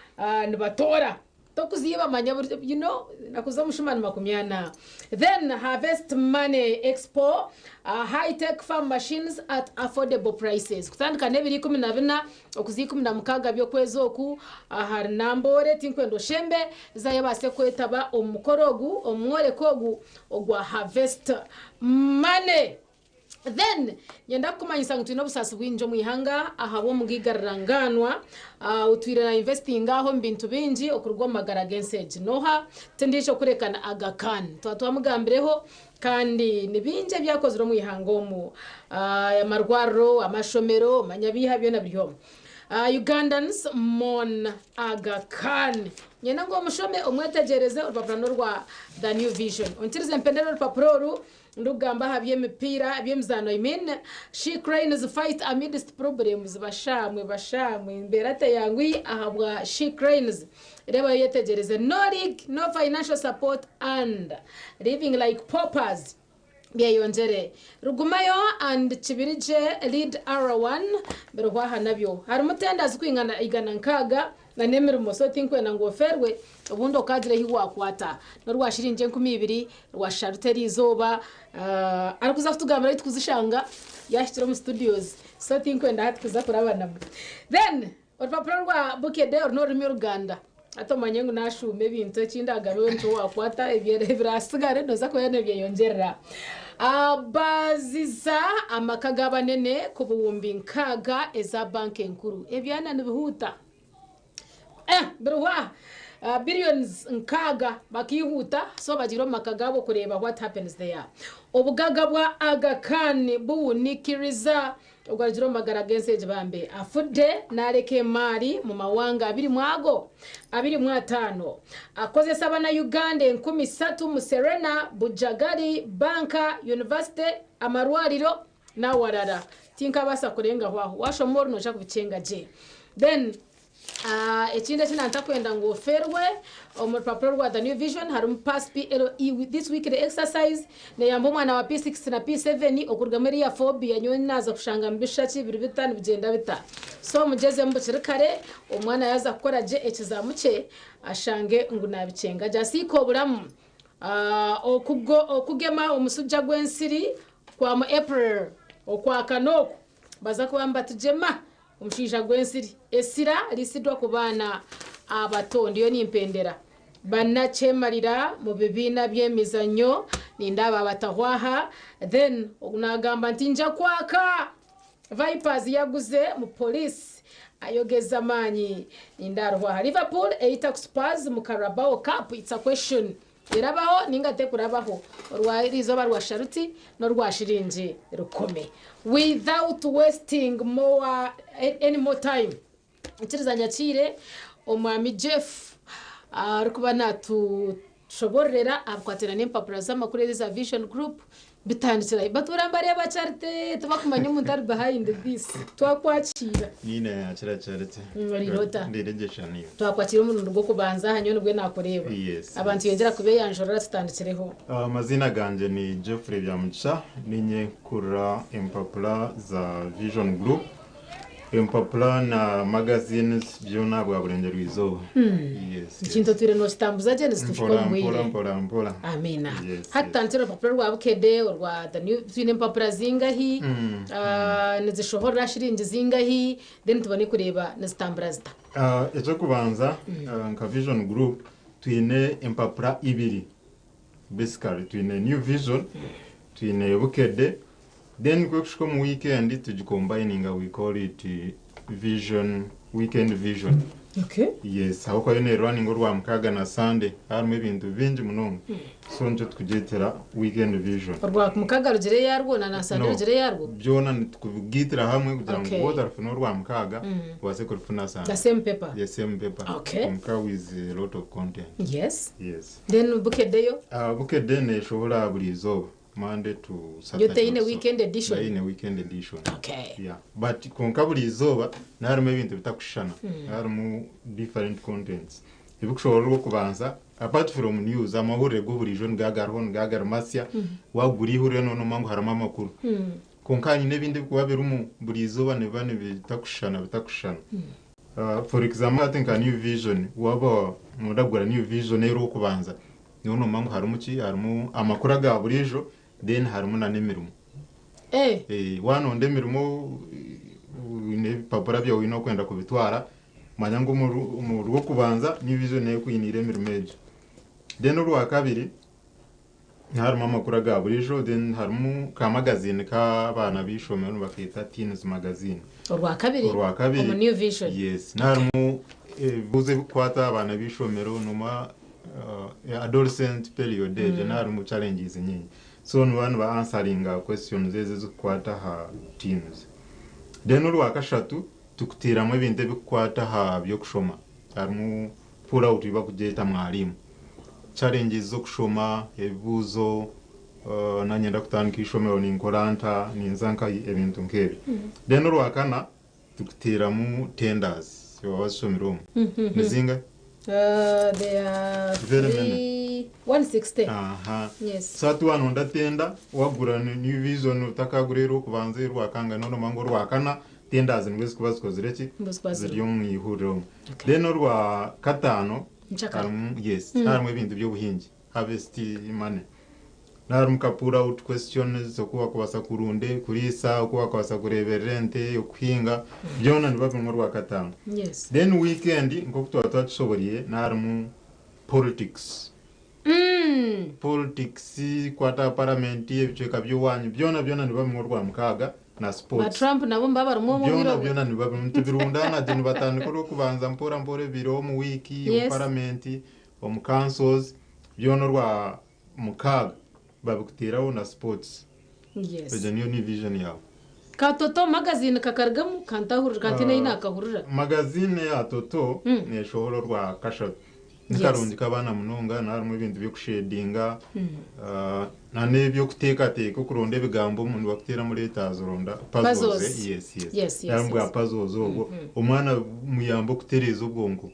nibatoora. Tokuziiba manya buri you know nakuza omushuma ni 40. Then harvest money expo high tech farm machines at affordable prices. Kutandika n'ebiro 14 okuza 16 by'okwezi oku ahari Namboole tinkwenda oshembe zayo obaase kwetaba omu mukoro ogu omu mworeko ogu ogwa harvest money. Then nyenda kukumanyisa ngu twine obusaasi bwingi omu ihanga ahabw'omugaiga rurangaanwa otwire na investinga aha omu bintu bingi okuruga omu magara g'ensi egi. N'oha? Tindiija kureka na Aga Khan. Twaba twamugambireho kandi ni bingi ebi akozire omu ihanga omu. Amarwariro, amashomero, manya biiha byona biri omu. Ugandans mourn Aga Khan. Nyenda ngu omushome omwetegyereze orupapura n'orwa The New Vision. Onkirize mpendere orupapura oru Ndikugamba aha by'emipiira, eby'emizaano I mean, She Cranes fight amidst problems Bashaamwe, bashaamwe, embeera teyanguhi ahabwa She Cranes. Reeba oyetegyereze, no league, no financial support and living like paupers Byeyongyere. Rugumayo and Kibirigye lead R1 Birihwa aha nabyo. Harimu tenders kwingana 600. Na n'emirimo so tinkwenda ngu oferwe obundi okagira ahi wakwata n'orwa shiringi 2000 rwashusha ruta eriizooba arikuza kutugambira ahi tukuzishanga yahikire omu studios so tinkwenda hati kuza kurabanamu. Then orupapura rwa Bukedde oru n'orurimi oruganda hati omanye ngu nashuuma ebintu ekindi agabe we nikyo wakwata ebirasigare noza kuba nibyeyongyerera. Baziza amaka g'abanene ku buwumbi 60 eza banka enkuru ebyana nibihuuta. Eh, birihwa billions 60 bakihuuta so bagiire omu maka gaabo kureeba what happens there. Obugaga bwa Aga Khan buwunikiriza ogwo arugire omu magara g'ensi egi bambe afudde nareka emaari mu mawanga abiri mwago 25. Akozesa abana Uganda 3000 mu Serena, Bujagali, Banka, University, amarwariro n'awarara. Tinkabaasa kurengaho aho. Washoma oru noija kubikyenga gye. Then Ekindi eki naantakwenda ngu oferwe, omu rupapura rwa The New Vision harimu Pass PLE This Weekly Exercise, neeyamba omwana wa P6 na P7 okurugamu eriya phobia, nyowe naaza kushanga nibishusha ki, biri bita, nibigyenda bita. So mugyezemu bukiri kare, omwana yaaza kukora gye ekizaamu kye, ashange ngu naabikyenga gye. Asiike oburamu. Okugema omusujja gw'ensiri kwa mu April, Okwakana oku, baza kuba nibatugyema. Omushaija gw'ensiri. Esira risidwa ku baana abato. Ndiyo nimpendera banakyemarira mu bibiina by'emizanyo nindaaba abatahwa aha. Then ogu nagamba nti nja kwaka. Vipers yaguze mu police ayogeza amaanyi nindaruhwa aha. Liverpool eyita ku Spurs mu Carabao Cup it's a question. Erabaho ninga tekurabaho orwa eriizooba rwa sharuti n'orwa shiringi rukumi. Without wasting more any more time, nkiriza nyakiire Omwami Jeff arikuba natushobororera aha bikwatiraine n'empapura z'amakuru ezi eza Vision Group bitandikira hi. Batuura nibareeba Charity tibakumanya omuntu ari behind this. Twakwakiira. Niine yakira Charity. Oriire ota? Ndiire gye Shania. Twakwakira omurundi gw'okubanza aha nyowe nibwe nakureeba. Yes. Abantu yongyera kubeyanjurira tutandikireho. Amaziina gangye ni Geoffrey Byamugisha, ninye nkurira empapura za Vision Group. Empapura na magazines byona bwa burengyerwa izooba. Yes. Ekintu otwire nokitambuza gye nizituhika Mpora omu mpora bwire. mpora mpora. Amiina. Yes. Hati tutandikire orupapura rwa Bukedde orwa The New twine empapura zingahi? Nizishohorera shiringi zingahi? Then tubone kureeba nizitambura zita. Eky'okubanza nka Vision Group twine empapura ibiri basically twine New Vision twine Bukedde then kwekushika omu weekend tugicombininga we call it Vision Weekend Vision. Okay. Yes, ahabw'okuba yo nerunninga orwamukaaga na Sunday harimu ebintu bingi munonga so nikyo tukugyetera Weekend Vision. Orwamukaaga rugire eyarwo na na Sunday No, rugire eyarwo? byona nitukubigaitira hamwe kugira ngu Okay. waaba otarifuna orwamukaaga obaase kurifuna Sunday. The same paper? The same paper. Okay. Kwonka with a lot of content. Yes. Yes. Then Bukedde yo? Bukedde neshohora buri izooba. Monday to Saturday. Yo teine weekend edition? Teine weekend edition. Okay. Yeah. But konka buri izooba harimu ebintu bitakushushana. Harimu different contents. Ebikushobola orw'okubanza apart from news amahurire g'oburiijo nigagariho nigagari masya wagura ihurire noona ngu harimu amakuru. Konka nyine ebindi ebikuba birimu buri izooba nibiba nibitakushushana bitakushushana. For example, I think a New Vision waba nodagura New Vision erw'okubanza niho nomanya ngu harimu ki, harimu amakuru aga buriijo, then harimu na n'emirimo. Wanonda emirimo oine ebipapura byawe oine okwenda kubitwara, manya ngu omu rw'okubanza New Vision neekwiniire emirimo egyo. Then orwakabiri harimu amakuru aga buriijo, then harimu ka magazine k'abaana b'eishomero nibakeeta Teens Magazine. Orwakabiri? Orwakabiri. Omu New Vision? Yes. Harimu ebibuuzo ebikukwata abaana b'eishomero noma adolescent period egyo harimu challenges nyingi. So niba niba answeringa questions ezo ezikukwata aha teens. Then orwakashatu tukuteeramu ebintu ebikukwata aha by'okushoma. Harimu pull out bakugyeta mwarimu. Challenges z'okushoma, ebibuuzo, nanyenda kutandika ishomero ninkora nta, ninza nka ebintu nk'ebyo. Then orwakana tukuteeramu tenders waba wazishomire omu. Nizinga? They are Very many. three, 160. Aha. Yes. So hati wanonda tender wagura New Vision utakagura erw'okubanza erwakanga noona ngu orwakana tenders nibwo zikuba zikozire ki? Nibwo zikuba ziri. Ziri omu ihuriro omu. Then orwa kataano Nchakara. harimu yes, harimu ebintu by'obuhingi, harvest money. Harimu ka pull out questions oku wakubaasa kurunda, kuriisa, oku wakubaasa kureeberera ente, okuhinga, byona nibiba birimu orwakataano. Then weekend nk'oku twaba twatushoboreire harimu politics. Politics kwata aha parliament, ebicweka by'owanyu byona byona nibiba birimu orwamukaaga na Ba sports. Trump nabo mba barimu omu Byona bwire obwo. byona nibiba birimu tubirundana gye nibatandika orw'okubanza mpora mpora ebiro omu wiiki, omu parliament, omu councils, byona orwa mukaaga babikuteeraho na sports. Egyo niyo New Vision yaawe. Ka Toto Magazine kakarugamu kantahurira kantine uh, nakahurira. Magazine ya Toto neshohora orwa kashatu. Ni karungi k'abaana munonga, harimu ebintu by'okushedinga, na n'eby'okuteekateeka okuronda ebigambo omu nibakuteeramu letters oronda puzzles. Puzzles. Yes. Harimu bwa puzzles obwo. Omwana muyamba okutereeza obwonko.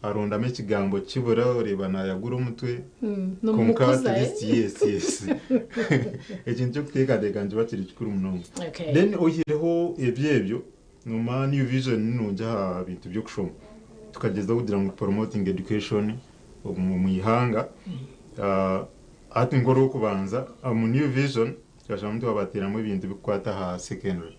Arondamu ekigambo kibura oreeba naayagura omutwe. Konka Nomukuza, at eh? least yes. Ekintu ky'okuteekateeka nikiba kiri kikuru munonga. Then oihireho ebyo ebyo, noma New Vision ni nungi aha bintu by'okushoma. Tukagyezaho kugira ngu promoting education omu ihanga. Hati nk'orw'okubanza omu New Vision twashanga twabateeramu ebintu ebikukwata aha secondary.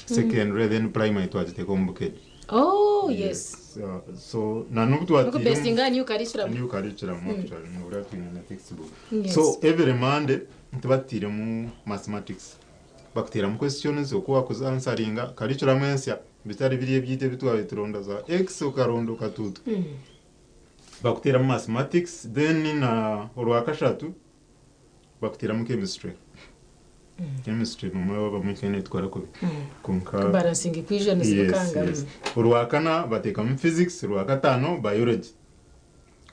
Secondary then primary twagiteeka omu bukede. Oh, yes. So na n'obu twatiire Nukubesinga new curriculum. New curriculum actually nobura twine na textbook. So every Monday nitubateiremu mathematics. Bakuteeramu questions oku wakuza answeringa curriculum ensya bitari biri ebyaitu ebi twabaire turonda za x okaronda okatuuta. Bakuteeramu mathematics then na orwakashatu bakuteeramu chemistry. Chemistry bamwe bamwe netwara kubi. Konka Balancing equations bikanga. Yes. Orwakana bateekamu physics, orwakataano biology.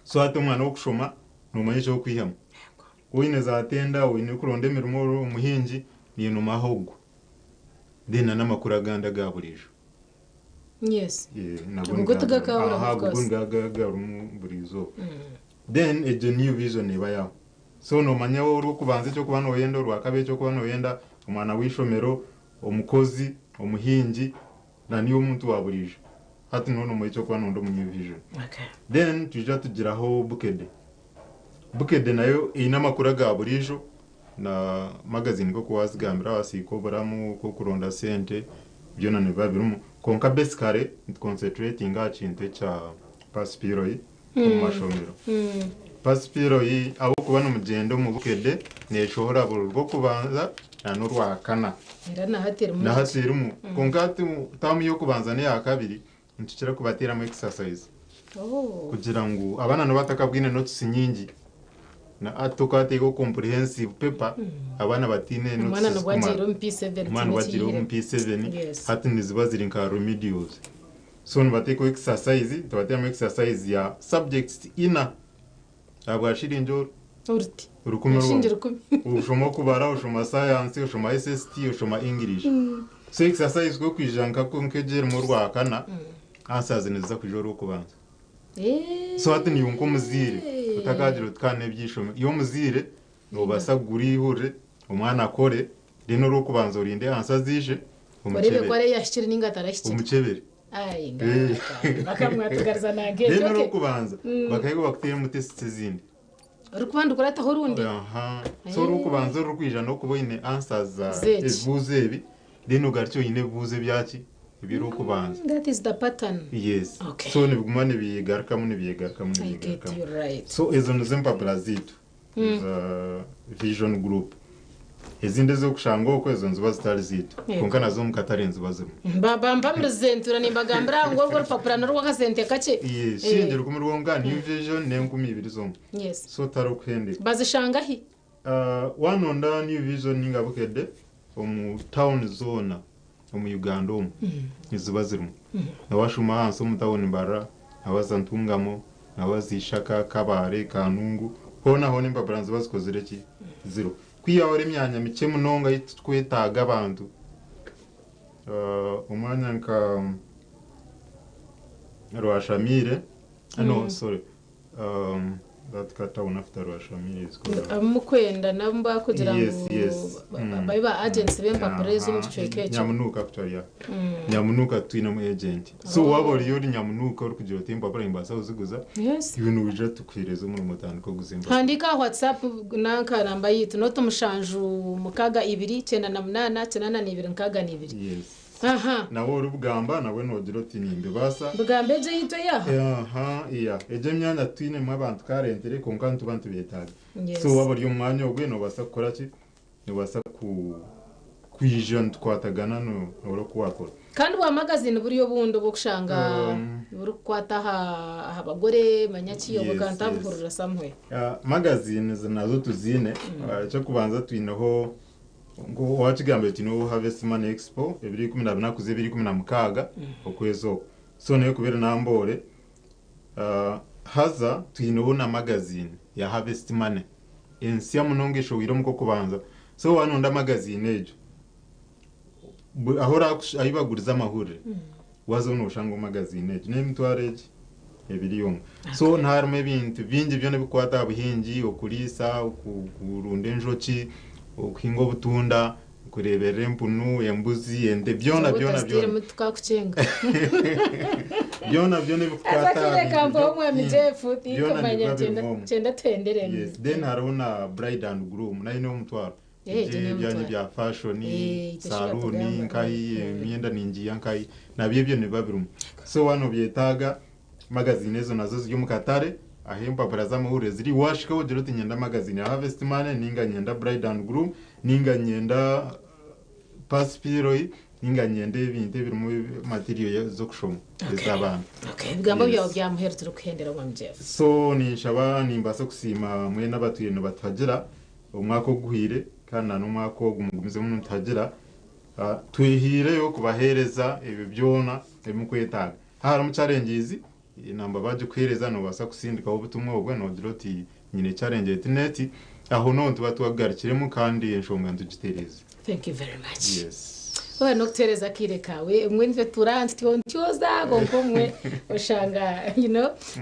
So hati omwana w'okushoma nomanya eky'okwihamu. Oine za tender, oine kuronda emirimo ori omuhingi, niyo nomaho ogwo. Then na n'amakuru agandi aga buriijo. Nago Ago nigaga- tigakabura, aha, of ago course. nigaga garimu buriizooba. Then egyo New Vision eba yaho. So nomanya orw'okubanza ekyokuba noyenda, orwakabiri ekyokuba noyenda, omwana w'eishomero, omukozi, omuhingi, na niyo omuntu wa buriijo. Hati niho nomanya ekyokuba noyenda omu New Vision. Then twija tugiraho Bukede. Bukede nayo eine amakuru aga buriijo na magazine nk'oku wazigambira wasiika oburamu, okw'okuronda sente, byona nibiba birimu. Konka basically nituconcentratinga aha kintu ekya pasipiro omu mashomero. Pasipiro ahabw'okuba nimugyenda omu Bukede neshohora buri rw'okubanza na n'orwakana. Era nahati erimu. Nahati erimu. Konka hati taamu y'okubanza n'eya kabiri nitukira kubateeramu exercise. Kugira ngu abaana nibatakabwine notes nyingi na tukateeka comprehensive paper abaana batiine notes Omwana nibwo zikumara. agiire omu P7 Omwana kimwe wagiire omu kiyire. P7 hati niziba ziri nka remedials. So nibateekaho exercise, tubateeramu exercise ya subjects ina ahabwa shiringi oru. Oruti. 1,000 Shingi rwonka. 1,000. Oshoma okubara, oshoma science, oshoma SST, oshoma English. So exercise kwija nk'egi erimu orwakana, answers niziza kwija orw'okubanza. So hati niiwe nk'omuzaire otakagira oti kandi n'eby'eishomero. Iwe omuzaire noobaasa kugura eihurire omwana akore, then orw'okubanza orinde answer ziije Orebe ku omukyebere. ari eyahikire ninga atarahikire. Omukyebere. Ai, bakamwatugariza nange. Then Okay. orw'okubanza bakahika bakuteeremu tests ezindi. Orikuba ndikurataho orundi. Aha. So orw'okubanza orurikwija n'okuba oine answers za Z'eki. ebibuuzo ebi, then ogarukye oine ebibuuzo ebyaki eby'orw'okubanza. That is the pattern. Yes. Okay. So nibiguma nibyegarukamu nibyegarukamu I get nibyegarukamu. you right. So ezo nizo empapura zaitu za Vision Group. Ezindi ez'okushanga okwo ezo niziba zitari zaitu. Yego. Kwonka nazo omu katare niziba zirimu. Bampamirize ntura nimbagambira ngu orwo orupapura n'orw'akasente kakye. Yes, shilingi 1,000 rwonka, New Vision n'2,000 zomwe. Yes. So tarikuhendeka. Bazishangahi? Wanonda New Vision ninga Bukedde omu town zoona omu Uganda omu niziba zirimu. Nawashuma ahansi omu town Mbarara, nawaza Ntungamo, nawaza Ishaka, Kabale, Kanungu, hoona hoona empapura niziba zikozire ki? Ziriho. Kwihaho emyanya mikye munonga ei turikwetaaga abantu. Omwanya nka Rwashamire, no sorry, that ka town after Rwashamire is called Abamukwenda nabo bakugira Yes, ngu yes. babe ba agents b'empapura ez'omu kicweka ekyo. Nyamunuka actually, yeah. Nyamunuka twinemu agent. So waba oriyo ori Nyamunuka orikugira oti empapura nimbaasa kuziguza, iwe noija tukuheereza omurimo otandike oguze empapura. Handiika aha WhatsApp nanka namba yitu noti 762 98 82 62. Yes. Aha. Nawe orikugamba nawe noogira oti nimbibaasa. Bugamba egyo yitu eyaha. Aha, iya. Egyo emyanya twinemu abantu karentere kwonka nituba nitubeetaaga. Yes. So waba ori omu mwanya ogwe noobaasa kukora ki? Noobaasa kwija nitukwatagana noora oku waakora. Kandi bwa magazine buri obundi obw'okushanga burikukwata aha bagore manya ki obwo kandi abuhurira somewhere. Magazines nazo tuziine. Ekyokubanza twineho wakigambire twineho Harvest Money Expo 2014 kuza 2016 okwezi okwo. So nayo kubeera Namboole. Haza twineho na magazine ya Harvest Money ensya munonga eshohwire omu kw'okubanza. So wanonda magazine egyo aho ahu baguriza amahurire waza nooshanga magazine egyo n'emitwaro egi ebiri omwe. So harimu ebintu bingi byona ebikukwata aha buhingi, okuriisa, okurunda enjoki, okuhinga obutunda, okureeberera empunu, embuzi, ente, byona byona byona. Tukakucenga. Byona byona ebikukwata aha Akakire bintu kampa omwami Jeff byona tikumanya nibiba birimu omwo. kyenda tuhenderemu. Yes, then hariho na bride and groom nayo n'omutwaro. Egyo Ebyanyu n'omutwaro. bya fashion, teshobora saluuni, kugamba. nkayi, emyenda ningiya nkayi, nabyo ebyo nibiba birimu. So wano byetaaga magazine ezo nazo ziri omu katare ahu empapura z'amahurire ziri, washikaho ogira oti nyenda magazine ya Harvest Money, ninga nyenda bride and groom, ninga nyenda Paspiroi, ninga nyenda ebintu ebirimu material z'okushoma ez'abaana. Okay, ebigambo Yes. byawe byamuheru turikuhendera omwami Jeff. So ninshaba nimbaasa kusiima mwena abatwire nibatuhagira omwaka oguhwire kandi na n'omwaka ogu mugumizemu nituhagira. Twehiireyo kubaheereza ebyo byona ebimukwetaaga. Harimu challenges namba bagikuheereza noobaasa kusindikaho obutumwa obwe noogira oti nyine challenge eti n'eti, aho niho nituba twakugarukiremu kandi enshonga nitugitereeza. Thank you very much. Yes. Oba n'okuteereza akaire kawe omwe nitwe tura ntityoza konka omwe oshanga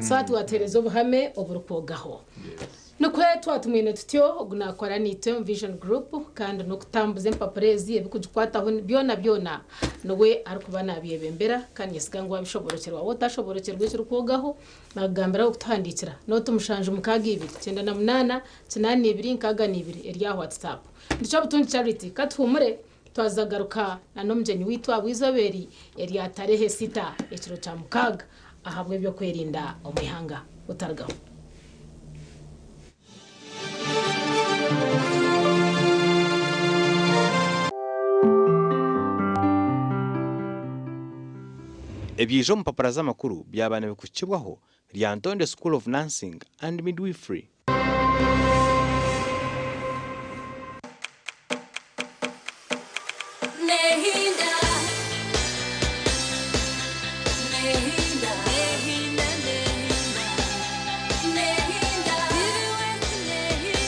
so hati wateereza obuhame oburikwogaho. Nikwe twatumwine tutyo ogu naakora niitwe omu Vision Group kandi n'okutambuza empapura ezi ebikugikwataho byona byona niwe arikuba nabyebembera kandi nyesiga ngu wabishoborokyerwa waaba otashoborokyerwa ekirikwogaho nakugambira okutuhandiikira noti 762 98 82 62 eri aha WhatsApp. Nikyo Butungi Charity katuhumure twazagaruka na n'omugyenyi waitu ahabw'eizooba erya tarehe 6 ekiro kya 6 ahabw'ebyokwerinda omu ihanga. Otarugaho. Ebyija omu mpapura z'amakuru byaba nibikukibwaho Lyantonde School of Nursing and Midwifery. Nehinda. Nehinda. Nehinda, nehinda. Nehinda.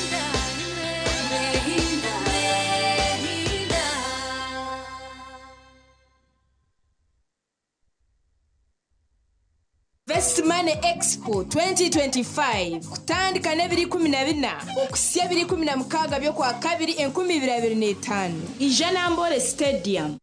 Best Money Expo 2025 kutandika n'ebiri 14 okusya ebiri 16 by'okwa kabiri 2025 ijana Mbore Stadium.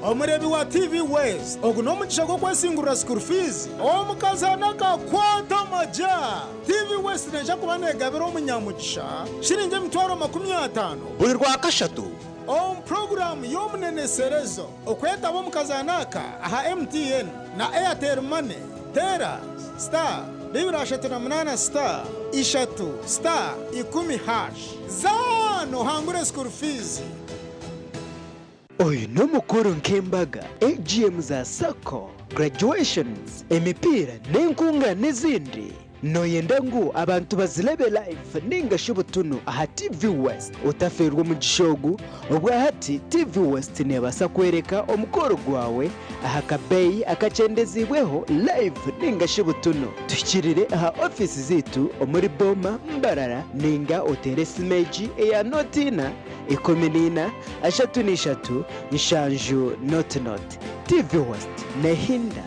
Omurebi wa TV West, ogu n'omugisha gw'okwesingurira school fees omukazana kakwata amaja. TV West neija kuba negabira omunyamugisha shiringi 50,000 buri rwa kashatu omu puroguramu y'omuneneserezo. Okwetaba omu kazaano aka aha MTN na Airtel Money, teera star 238 star 3 star 10 hash. Zaana ohangure school fees. Oyu n'omukoro nk'embaga, AGM za sacco, graduations, emipiira n'enkungaana ezindi. Nooyenda ngu abantu bazirebe live ninga shi butunu aha TV West? Otafeerwa omugisha ogu, obwahati TV West neebaasa kworeka omukoro gwawe aha kabeeyi akakyendeziibweho live ninga shi butunu. Tuhikirire aha ofiisi zaitu omuri Boma, Mbarara ninga oteere esimu egi eya nooti ina, 14, 33, 70 00. TV West neehinda.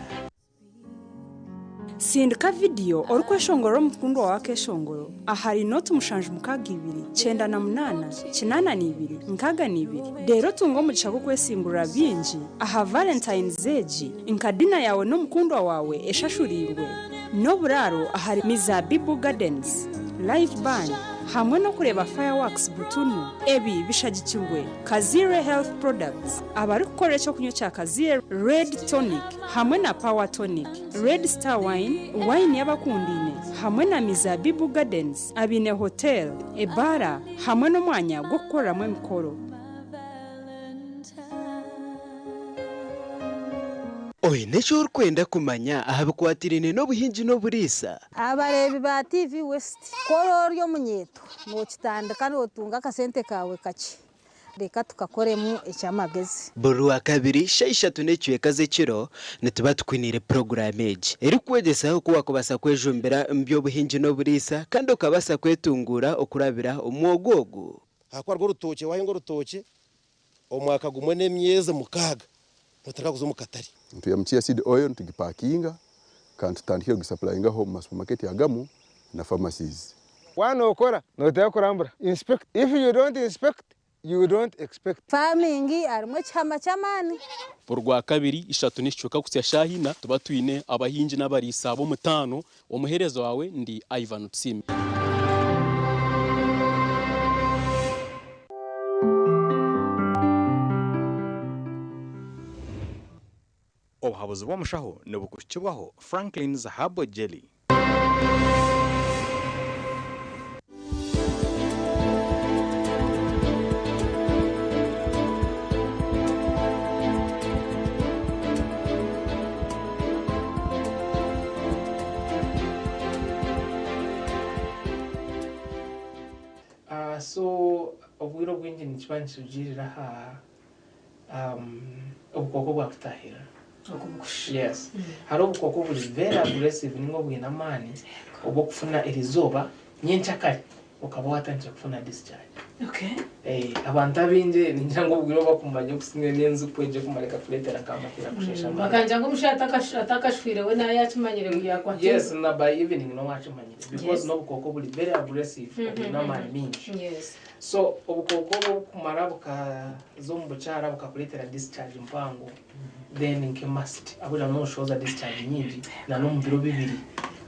Sindika vidiyo orikweshongorera omukundwa waawe akeshongoro ahari noti 762 98 82 62 reero otunge omugisha gw'okwesingurira bingi aha Valentine's egi nka dina yaawe n'omukundwa waawe eshashuriirwe n'oburaaro ahari Mizabibu Gardens, Live Band hamwe n'okureeba fireworks butunu. Ebi bishagikirwe Kaziire Health Products abarikukora ekyokunywa kya Kaziire Red Tonic hamwe na Power Tonic, Red Star Wine, wayini y'abakundaine hamwe na Mizabibu Gardens abaine hotel, ebaara hamwe n'omwanya gw'okukoreramu emikoro. Oine eki orikwenda kumanya aha bikwatiraine n'obuhingi n'oburiisa? Abareebi ba TV West, ku ori ori omunyeeto nookitandika nootunga akasente kaawe kakye, reka tukakoremu eky'amagezi. Buri Rwakabiri shaaha ishatu n'ekicweka z'ekiro nituba tukwiniire puroguraamu egi erikwegyesa oku waakubaasa kwejumbira omu by'obuhingi n'oburiisa kandi okabaasa kwetunguura okurabira omu mwoga ogu. Ahakuba rwo orutookye waahinga orutookye omwaka gumwe n'emyezi 6 notandika kuza omu katare. Nitwihamu chia seed oil nitugipakinga kandi tutandikire kugisapurayingaho omu ma supermarket agamu na pharmacies. Waaba nookora nooteekwa kurambura, inspect, if you don't inspect you don't expect. Farming harimu ekihama ky'amaani. Buri Rwakabiri ishatu n'ekicweka kuhitsya shaaha ina tuba twine abahingi n'abariisa b'omutaano. Omuheereza waawe ndi Ivan Tusiime. Obuhabuzi bw'omushaho nibukuhikibwaho Franklin's Herbal Jelly. So obwire obwingi nikiba nikirugiirira aha obukooko bwakutahirira. Yes, hariho obukooko buri very aggressive ninga obwine amaani obw'okufuna erizooba nyenkyakare okaba watandikire kufuna discharge. Abantu abaingi ningira ngu obwire obu bakumanya okusinga n'enziku egyo ekumareka kureetera nkamatera kusheesha amaani. Bakanja ngu omushaija atakashwire we naye akimanyire ngu yakwata. Yes, na by evening nowakimanyire because n'obukooko buri very aggressive, obwine amaani mingi. So obukooko obu obukumara bukaza omu bukyara bukakureetera discharge mpango, then nke must ahabw'okugira ngu noshohoza discharge nyingi na n'omu biro 2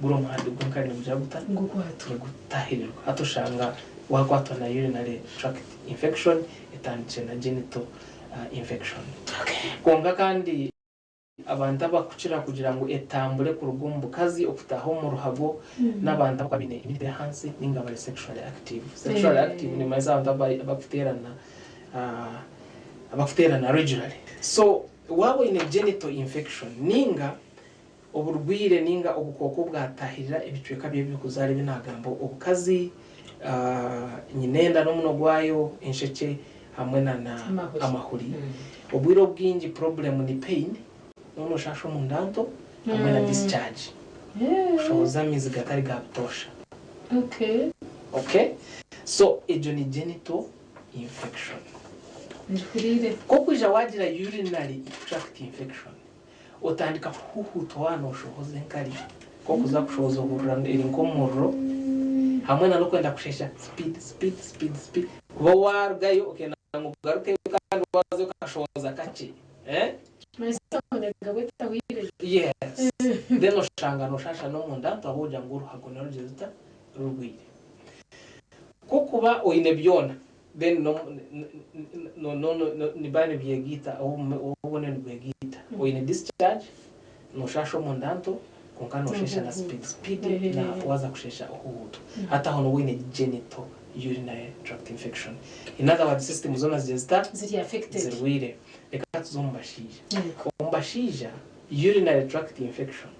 guri omuhanda gwenkari nigugira guta? Nigutahirirwa. Hati oshanga wakwatwa na urinary tract infection etandikire na genital infection. Kwonka kandi abantu abakukira kugira ngu etambure kuruga omu bukazi okutaaha omu ruhago n'abantu abakuba baine immunity eri ahansi ninga bari sexually active. Sexually active nimanyisa abantu abakuteerana regularly. So waaba oine genital infection ninga oburwire ninga obukooko bwatahirira ebicweka by'ebyokuzaara ebi naagamba, obukazi, nyinenda n'omunwa gwayo, enshekye hamwe na Amahuri. amahuri. Obwire obwingi problem ni pain, noona oshasha omunda nto hamwe na discharge. Kushohoza amaizi gatari ga butoosha. Okay? So egyo ni genital infection. Njihuriire. Kokwija wagira urinary tract infection, Otandika kuhuuhuutwa waaba nooshohoza enkari, nk'okuza kushohoza ohurira eri nk'omuriro, hamwe na n'okwenda kusheesha speed, speed, speed, speed. Kuba waarugayo okenda ngu ogarukeyo kandi waazayo okashohoza kakye. Eh? Yes. Then oshanga noshasha n'omunda ntu ahabw'okugira ngu oruhago nirugira ruta? Rurwaire. Ku okuba oine byona, then no no no no nibiba nibyegaita obone nibwegaita. Oine discharge, noshasha omunda nto kwonka noshesha na speed speed na waza kushesha ohuhuutwa. Hati aho noba oine genital urinary tract infection. In other words system zona ziri zita? Ziri affected. Zirwaire. Reka tuze omu bashaija. Omu bashaija urinary tract infection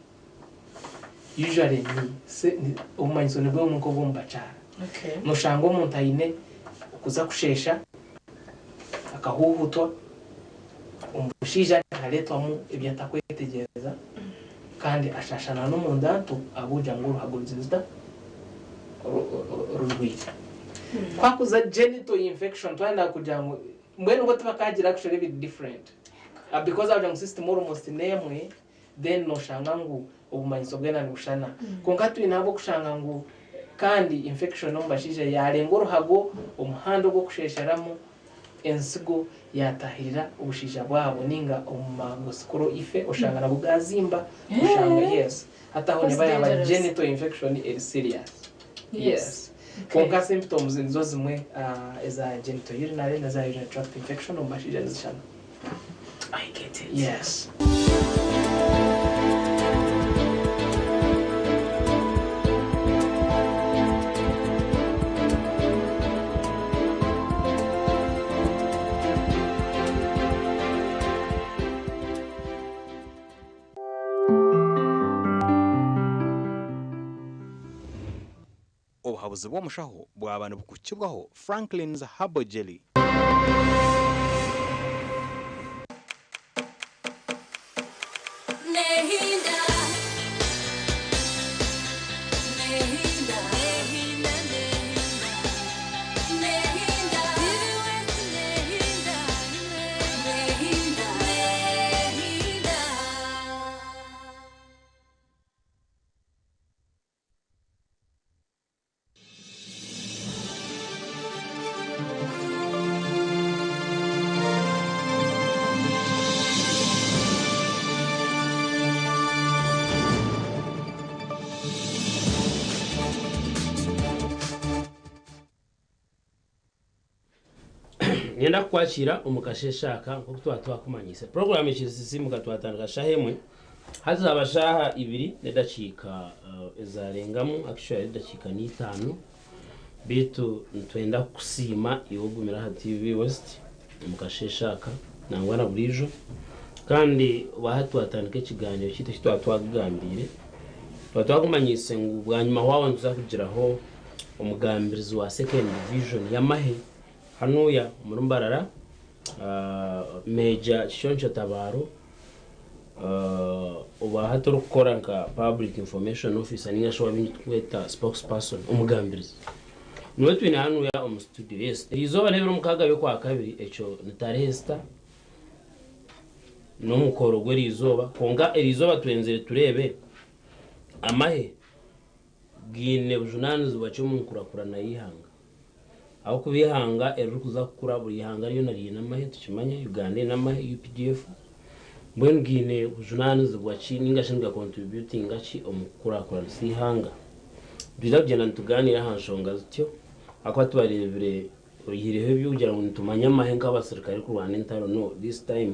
usually ni ni obumanyiso nibwo bumwe nk'obw'omu bakyara. Noshanga omuntu aine okuza kusheesha, akahuuhutwa, omushaija nihareetwamu ebi atakwetegyereza kandi ashaasha na n'omunda nto ahabw'okugira ngu oruhago rugire ruta? Rurwaire. Ku hakuza genital infection twayenda kugira ngu mbwenu bo tibakaagira actually biri different because ahabw'okugira ngu system almost n'emwe then noshanga ngu obumanyiso bwena nibushushana. Kwonka twine ahabw'okushanga ngu kandi infection omu bashaija yarenga oruhago, omuhanda ogw'okushesheramu ensigo yatahirira obushaija bwabo ninga omu magosikuro ife oshanga nago gazimba oshanga yes hati aho neba yaba genital infection eri serious yes kwonka symptoms nizo zimwe eza genital urinary neza urinary tract infection omu bashaija nizishushana. I get it. Yes. Obuhabuzi bw'omushaho bwaba nibukukibwaho Franklin's Herbal Jelly. Niinyenda kukwakira omu kasheeshe aka nk'oku twaba twakumanyise. Puroguraamu ekisisiimuka twatandika shaaha emwe, hati zaaba shaaha ibiri n'edakiika ezaarengamu, actually edakiika n'itaano. Beitu nitwenda kukusiima iwe ogumire aha TV West omu kasheeshe aka nangwa na buriijo. Kandi hati twatandika ekigaaniiro kyaitu eki twaba twakugambiire. Twaba twakumanyiise ngu bwanyima waaba nituza kugiraho omugambirizi wa Second Division y'amahe hanuya omuri Mbarara, Major Kiconco Tabaro, oba hati orikukora nka Public Information Officer ninga shi obu turikweta Spokesperson, omugambirizi. Niwe twine hanuya omu studio. Yes, erizooba n'ebiro mukaaga by'okwakabiri, ekyo ni tarehe sita, n'omukoro gw'erizooba, kwonka erizooba twenzire tureebe amahe gaine bujunaanizibwa ki omu nkurakurana y'eihanga. Ahabw'okuba eihanga eririkuza kukura, buri ihanga ryona riine amahe, tukimanye, Uganda eine amahe, UPDF, mbwenu gaine bujunaanizibwa ki ninga shi nigakontributinga ki omu kukurakuranisa eihanga? Nitwija kugyenda nitugaaniira aha nshonga zityo ahakuba tubareebire oihireho eby'okugira ngu nitumanya amahe nk'abasirikare kurwana entaro, no, this time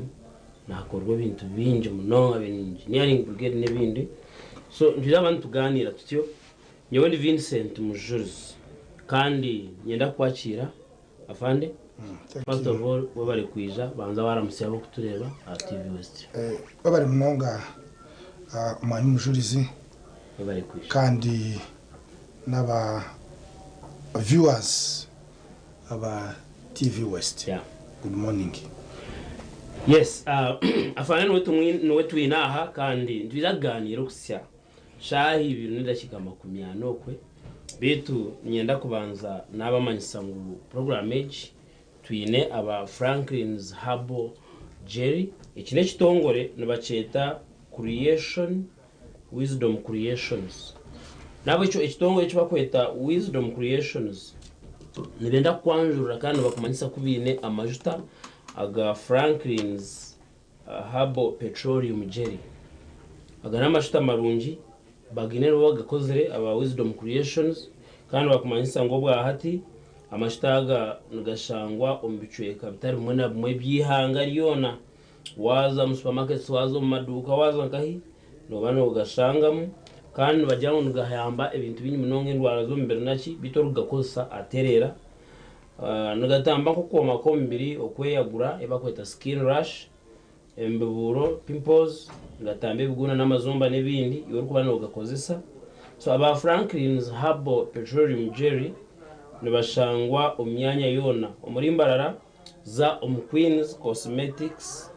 nihakorwa ebintu bingi munonga bya engineering brigade n'ebindi. So nitwija kuba nitugaaniira tutyo. Nyowe ndi Vincent Mujurizi kandi niinyenda kukwakiira Afande. First of all webare kwija, banza waramutsya abarikutureeba aha TV West. Webare munonga Omwami Mujurizi Webare kwija. kandi n'aba viewers aba TV West. Good morning. Yes, Afande niwe twine aha kandi nitwija kugaaniira okuhitsya Shaaha ibiri n'edakiika 40 okwe, beitu niinyenda kubanza naabamanyisa ngu puroguraamu egi twine aba Franklin's Herbal Jelly. Eki n'ekitongore nibakyeta Creation, Wisdom Creations. N'ahabw'ekyo ekitongore eki barikweta Wisdom Creations nibenda kukwanjurira kandi nibakumanyisa ku baine amajuta aga Franklin's Herbal Petroleum Jelly. Aga n'amajuta marungi bagaine nibo bagakozire aba Wisdom Creations kandi nibakumanyisa ngu obwahati amajuta aga nigashangwa omu bicweka bitari bimwe na bimwe eby'eihanga ryona. Waaza omu supermarkets, waaza omu maduuka, waaza nkahi, nooba noogashangamu kandi nibagira ngu nigahamba ebintu bingi munonga endwara z'omubiri naki, beitu orikugakozesa atereera. Nigatamba nk'okwoma kw'omubiri, okweyagura ebi barikweta skin rash, embibuuro, pimples, nigatamba ebiguuna n'amazomba n'ebindi iwe orikuba noogakozesa. So aba Franklin's Herbal Petroleum Jelly nibashangwa omu myanya yoona omuri Mbarara, Za omu Queens Cosmetics,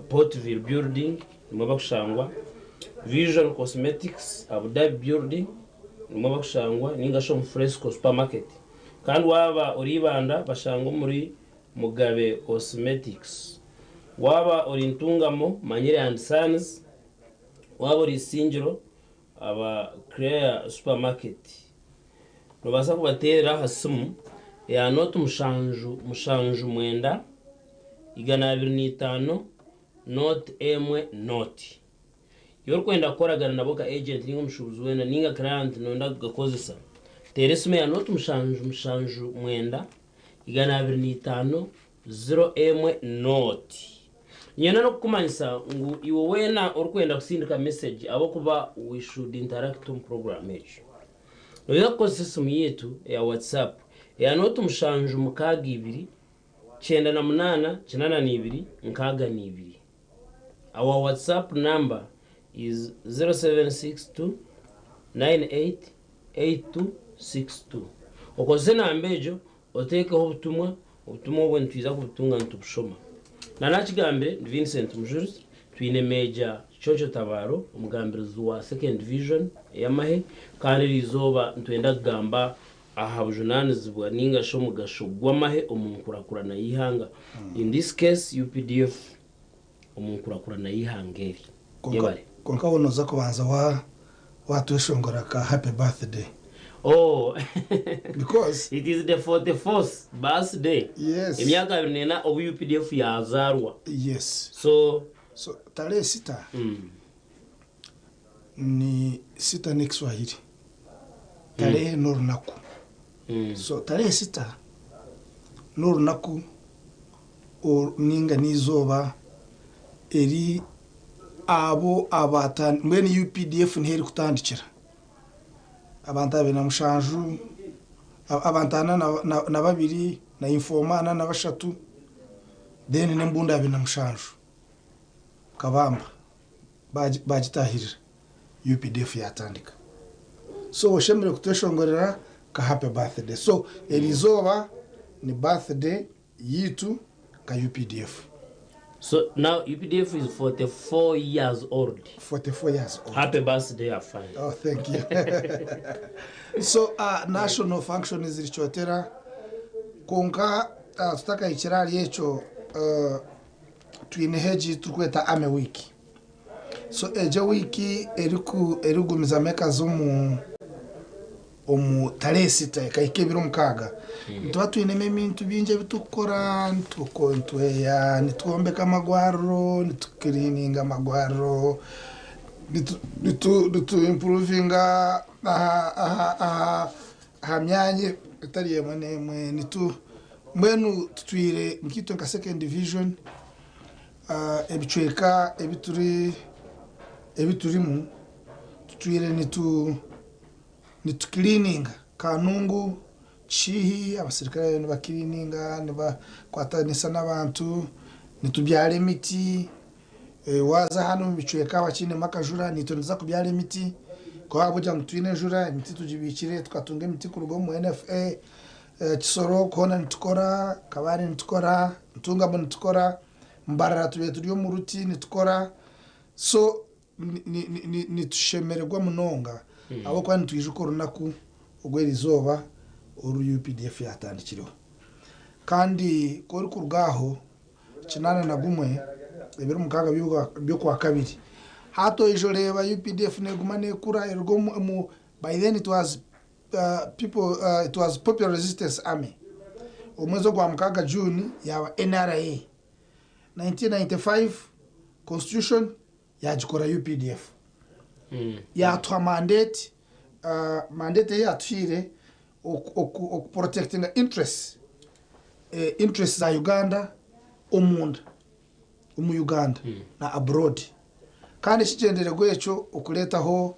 Portville Building nimwo bakushangwa, Vision Cosmetics, Abu Dhabi Building nimwo bakushangwa ninga shi omu Fresco Supermarket. Kandi waaba ori Ibanda bashangwa omuri Mugabe Cosmetics. Waaba ori Ntungamo, Manyire and Sons, waaba ori Isingiro, Aba Claire Supermarket nobaasa kubateerera aha simu eya nooti mushanju mushanju mwenda 205 nooti emwe nooti. Iwe orikwenda kukoragana nabo nka agent ninga omushuubuzi weena ninga client noyenda kugakozesa, teera esimu eya nooti mushanju mushanju mwenda 205 ziro emwe nooti. Niinyenda n'okukumanyisa ngu iwe weena orikwenda kusindika message ahabw'okuba we should interact omu program egi. Noija kukozesa esimu yaitu eya WhatsApp eya nooti 762 98 82 62. Our WhatsApp number is 0762 98 8262. Okozese enamba egyo oteekeho obutumwa Obutumwa obwo nitwija kubutunga nitubushoma. Na nakigambire ndi Vincent Mujurizi, twine Major Kiconco Tabaro, omugambirizi wa Second Division ey'amahe kandi eriizooba nitwenda kugamba aha bujunanizibwa ninga shi omugasho gw'amahe omu nkurakurana y'eihanga, in this case updf omu nkurakurana y'eihanga eri. Yebare. Kwonka we noza kubanza watweshongora ka happy birthday. Oh Because it is the 44th birthday. Yes. Emyaka 24 obu UPDF yazaarwa. Yes. So So tarehe sita ni sita n'ekiswahili. Tarehe n'orunaku. So tarehe sita n'orunaku ninga n'eizooba eri abo mbwenu UPDF niho erikutandikira. Abantu 27, abantu 42 na informer 43 then n'embundu 27 Kabamba bagitahirira UPDF yatandika. So oshemereire kutweshongorera nka happy birthday. So eriizooba ni birthday yitu nka UPDF. So now UPDF is 44 years old. 44 years old. Happy birthday Afande. Oh, thank you. So national function ziri Kyotera kwonka tutakahikire ahari ekyo twineho egi turikweta Army Week. So egyo wiiki eriku erikugumizamu ekaza omu omu tarehe sita ekahika ebiro mukaaga nituba twinemu ebintu bingi ebi turikukora nitweya nitwombeka amagwariro nitukiriininga amagwariro nitu nitu nitu impuruvinga aha aha aha aha myanya etari emwe n'emwe nitu mbwenu tutwire nkaitwe nka second division Ebicweka ebi turi ebi turimu tutwire nitu nitukiliininga Kanungu, Kishiihi abasirikare bariyo nibakiliininga nibakwatanisa n'abantu nitubyara emiti waaza hanu omu bicweka abakiinemu akajura naitwe nituza kubyara emiti ku ahabw'okugira ngu twine enjura emiti tugibiikire tukatunga emiti kuruga omu NFA Kisoro hoona nitukora, Kabale nitukora, Ntungamo nitukora. Mbarara tubaire turi omu ruti nitukora so nitushemererwa munonga ahabw'okuba nitwijuka orunaku orw'erizooba oru UPDF yatandikireho. Kandi ku orikuruga aho 81 Ebiro 6 by'Okwakabiri. Hati oija oreeba UPDF neeguma neekura eruga omu, by then it was people, it was Popular Resistance Army. Omwezi ogwa mukaaga June yaaba NRA. 1995 constitution yagikora UPDF. Yatuha mandate, mandate ei yatuhaire okuprotectinga interests za Uganda omunda omu Uganda na abroad. Kandi ekigyendererwa ekyo okureetaho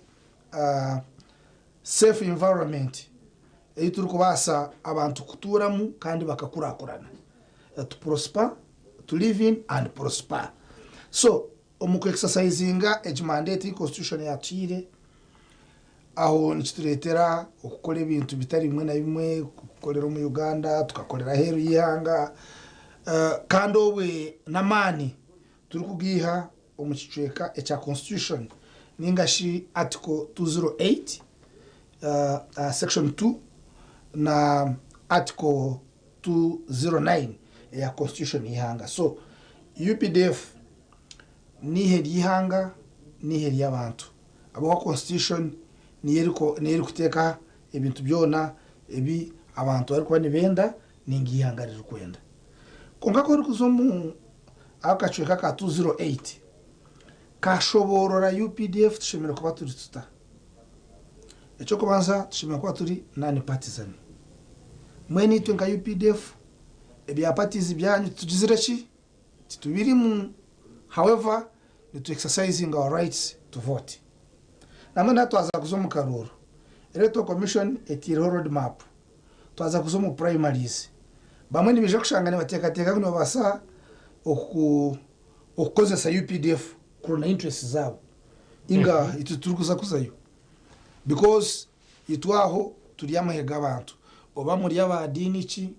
safe environment ei turikubaasa abantu kutuuramu kandi bakakurakurana. To prosper, to live in and prosper. So omu ku exercisinga egi mandate ei constitution yatuhaire, aho nikitureetera okukora ebintu bitari bimwe na bimwe, kukorera omu Uganda, tukakorera aheeru y'eihanga, kandi obwe n'amaani turikugiiha omu kicweka ekya constitution ninga shi Article 208 section 2 na Article 209 eya constitution y'eihanga. So UPDF n'ihe ry'eihanga, n'ihe ry'abantu. Ahabw'okuba constitution niyo erikuteeka ebintu byona ebi abantu barikuba nibenda ninga eihanga ririkwenda. Kwonka ku orikuza omu ako kacweka ka 208 kashoboorora UPDF tushemereire kuba turi tuta. Eky'okubanza, tushemereire kuba turi non-partisan. Mbwenu itwe nka UPDF ebya parties byanyu titugizire ki? Titubirimu. However, nitu exercising our rights to vote. Nambwenu hati twaza kuza omu karuuru. Electoral Commission eteireho road map. Twaza kuza omu primaries. Bamwe nibaija kushanga nibateekateeka ngu nibabaasa okukozesa UPDF kuronda interests zaabo. Inga itwe titurikuza kuzayo. Because itwe aho turi amahe g'abantu. Oba muri aba diini ki,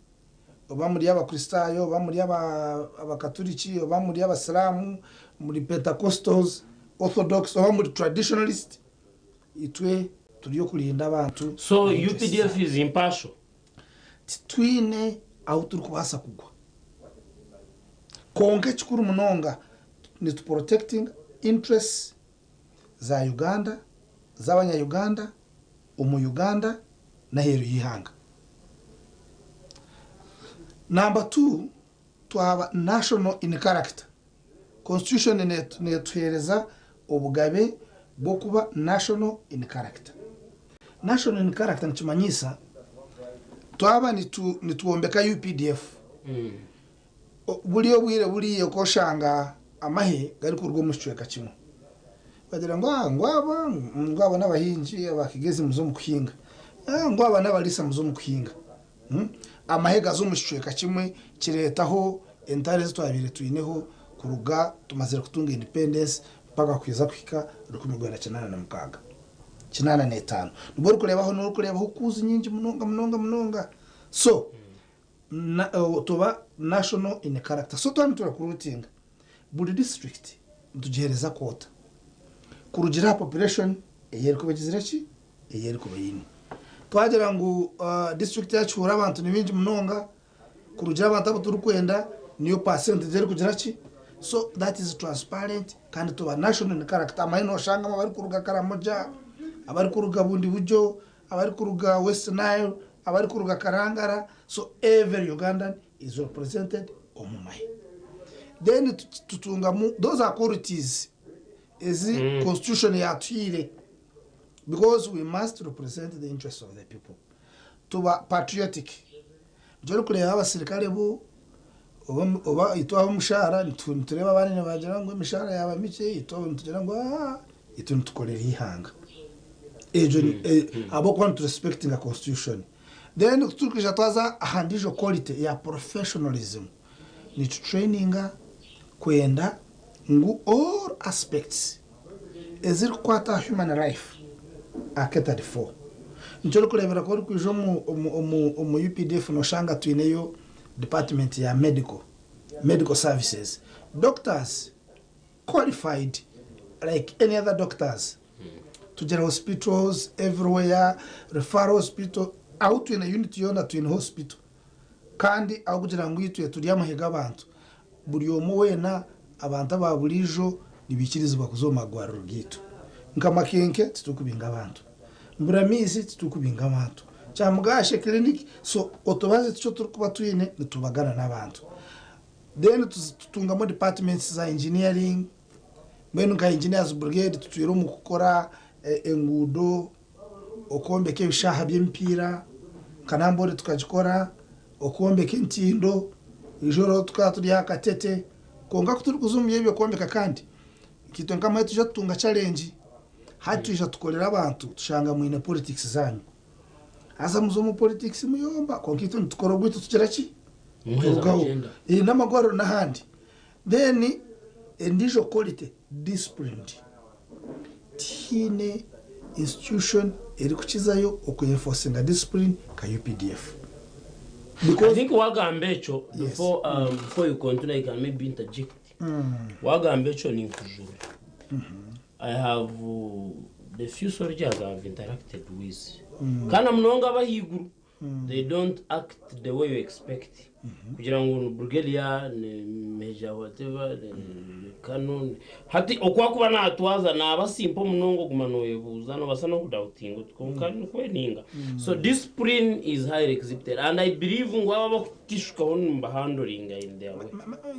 oba muri Abakristaayo, oba muri Abakaturiki, oba muri Abasiraamu, muri Pentecostals, Orthodox, oba muri traditionalist, itwe turi okurinda abantu. So UPDF is impartial? Titwine ahu turikubaasa kugwa. Kwonka ekikuru munonga nitu protecting interests za Uganda, z'abanya-Uganda, omu Uganda n'aheeru y'eihanga. Number two, twaba national in character. Constitution netuheereza obugabe bw'okuba national in character. National in character nikimanyisa twaba nitwombeka UPDF, buri obwire buriya okoshanga amahe garikuruga omu kicweka kimwe. Bagira ngu ngu aba n'abahingi abakigezi muze omu kuhinga, ngu aba n'abariisa muze omu kuhinga. Amahe gaza omu kicweka kimwe kireetaho entare ezi twabaire twineho kuruga tumazire kutunga independence mpaka kwiza kuhika 1986, 85. Nibwo orikureebaho n'orikureebaho kuuzi nyingi munonga munonga munonga. So tuba national in character. So twaba niturecruitinga, buri district nitugiheereza quota kurugira aha population ei erikuba egizire ki, ei erikuba eine. Twagira ngu district ya Kihuura abantu ni baingi munonga, kurugira abantu abu turikwenda niyo percentage erikugira ki. So that is transparent kandi tuba national in character. Amahe noshangamu abarikuruga Karamoja, abarikuruga Bundibugyo, abarikuruga West Nile, abarikuruga Kalangala. So every Ugandan is represented omu mahe. Then tutungamu those are qualities ezi constitution yatuhaire because we must represent the interests of the people. Tuba patriotic. Nikyo orikureeba abasirikare bo oba itwe aho omushahara nitureeba abandi nibagira ngu emishahara yaaba mikye, itwe nitugira ngu itwe nitukorera eihanga. Egyo ahabw'okuba niturespectinga constitution. Then turikwija twaza aha ndiijo quality ya professionalism. Nitutraininga kwenda ngu all aspects ezirikukwata aha human life are catered for. Nikyo orikureebera ku orikwija omu UPDF noshanga twineyo department ya medical services. Doctors qualified like any other doctors. Tugira hospitals everywhere, referral hospital, ahu twine unit yoona twine hospital. Kandi aho kugira ngu itwe turi amahe g'abantu, buri omwe weena Abantu aba buriijo nibikirizibwa kuza omu magwariro gaitu. Nka Makenke titurikubinga abantu, Mburamiizi titurikubinga abantu, Kyamugashe clinic, so otubazi tikyo turikuba twine nitubagana n'abantu. Then tutungamu departments za engineering, mbwenu nka engineers brigade tutwire omu kukora enguudo, okwombeka ebishaaha by'emipiira, nka Namboole tukagikora, okwombeka entindo, eizooba tukaba turi aha Katete, kwonka ku turikuza omu by'okwombeka kandi nkaitwe nk'amahe twija tutunga challenge, hati twija tukorera abantu tushanga mwine politics zaanyu. Haza muza omu politics muyomba kwonka itwe nitukora ogwaitu tugira ki? Muheza Turugaho. kugyenda. N'amagwariro n'ahandi. Then endiijo quality, disciplined. Tihaine institution erikukizayo okuenforcinga discipline nka UPDF. I think wagamba ekyo before you continue, I can maybe interject. Wagamba ekyo ninkujura. I have the few soldiers I have interacted with. Kandi munonga abahaiguru, they don't act the way you expect. Kugira ngu ni brigadier, ni major, whatever, ni colonel. Hati okwakuba natwaza naba simple munonga, oguma noyebuuza, nobasa n'okudoubtinga oti konka nikweninga. So discipline is highly exhibited and I believe ngu aba bakutishukaho nibahandlinga in their way.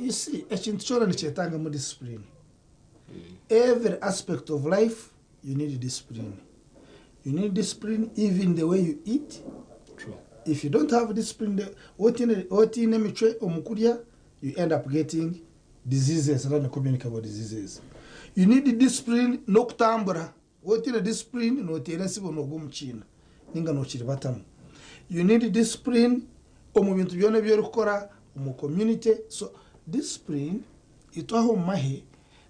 You see, ekintu kyona nikyetangamu discipline. Every aspect of life you need discipline. You need discipline even the way you eat. If you don't have discipline, otiine emicwe omu kurya, you end up getting diseases, non-communicable diseases. You need discipline n'okutambura. Otiine discipline noteera ensibo nogwa omu kiina ninga nokiribatamu. You need discipline omu bintu byona ebi orikukora omu community. So discipline itwe omu mahe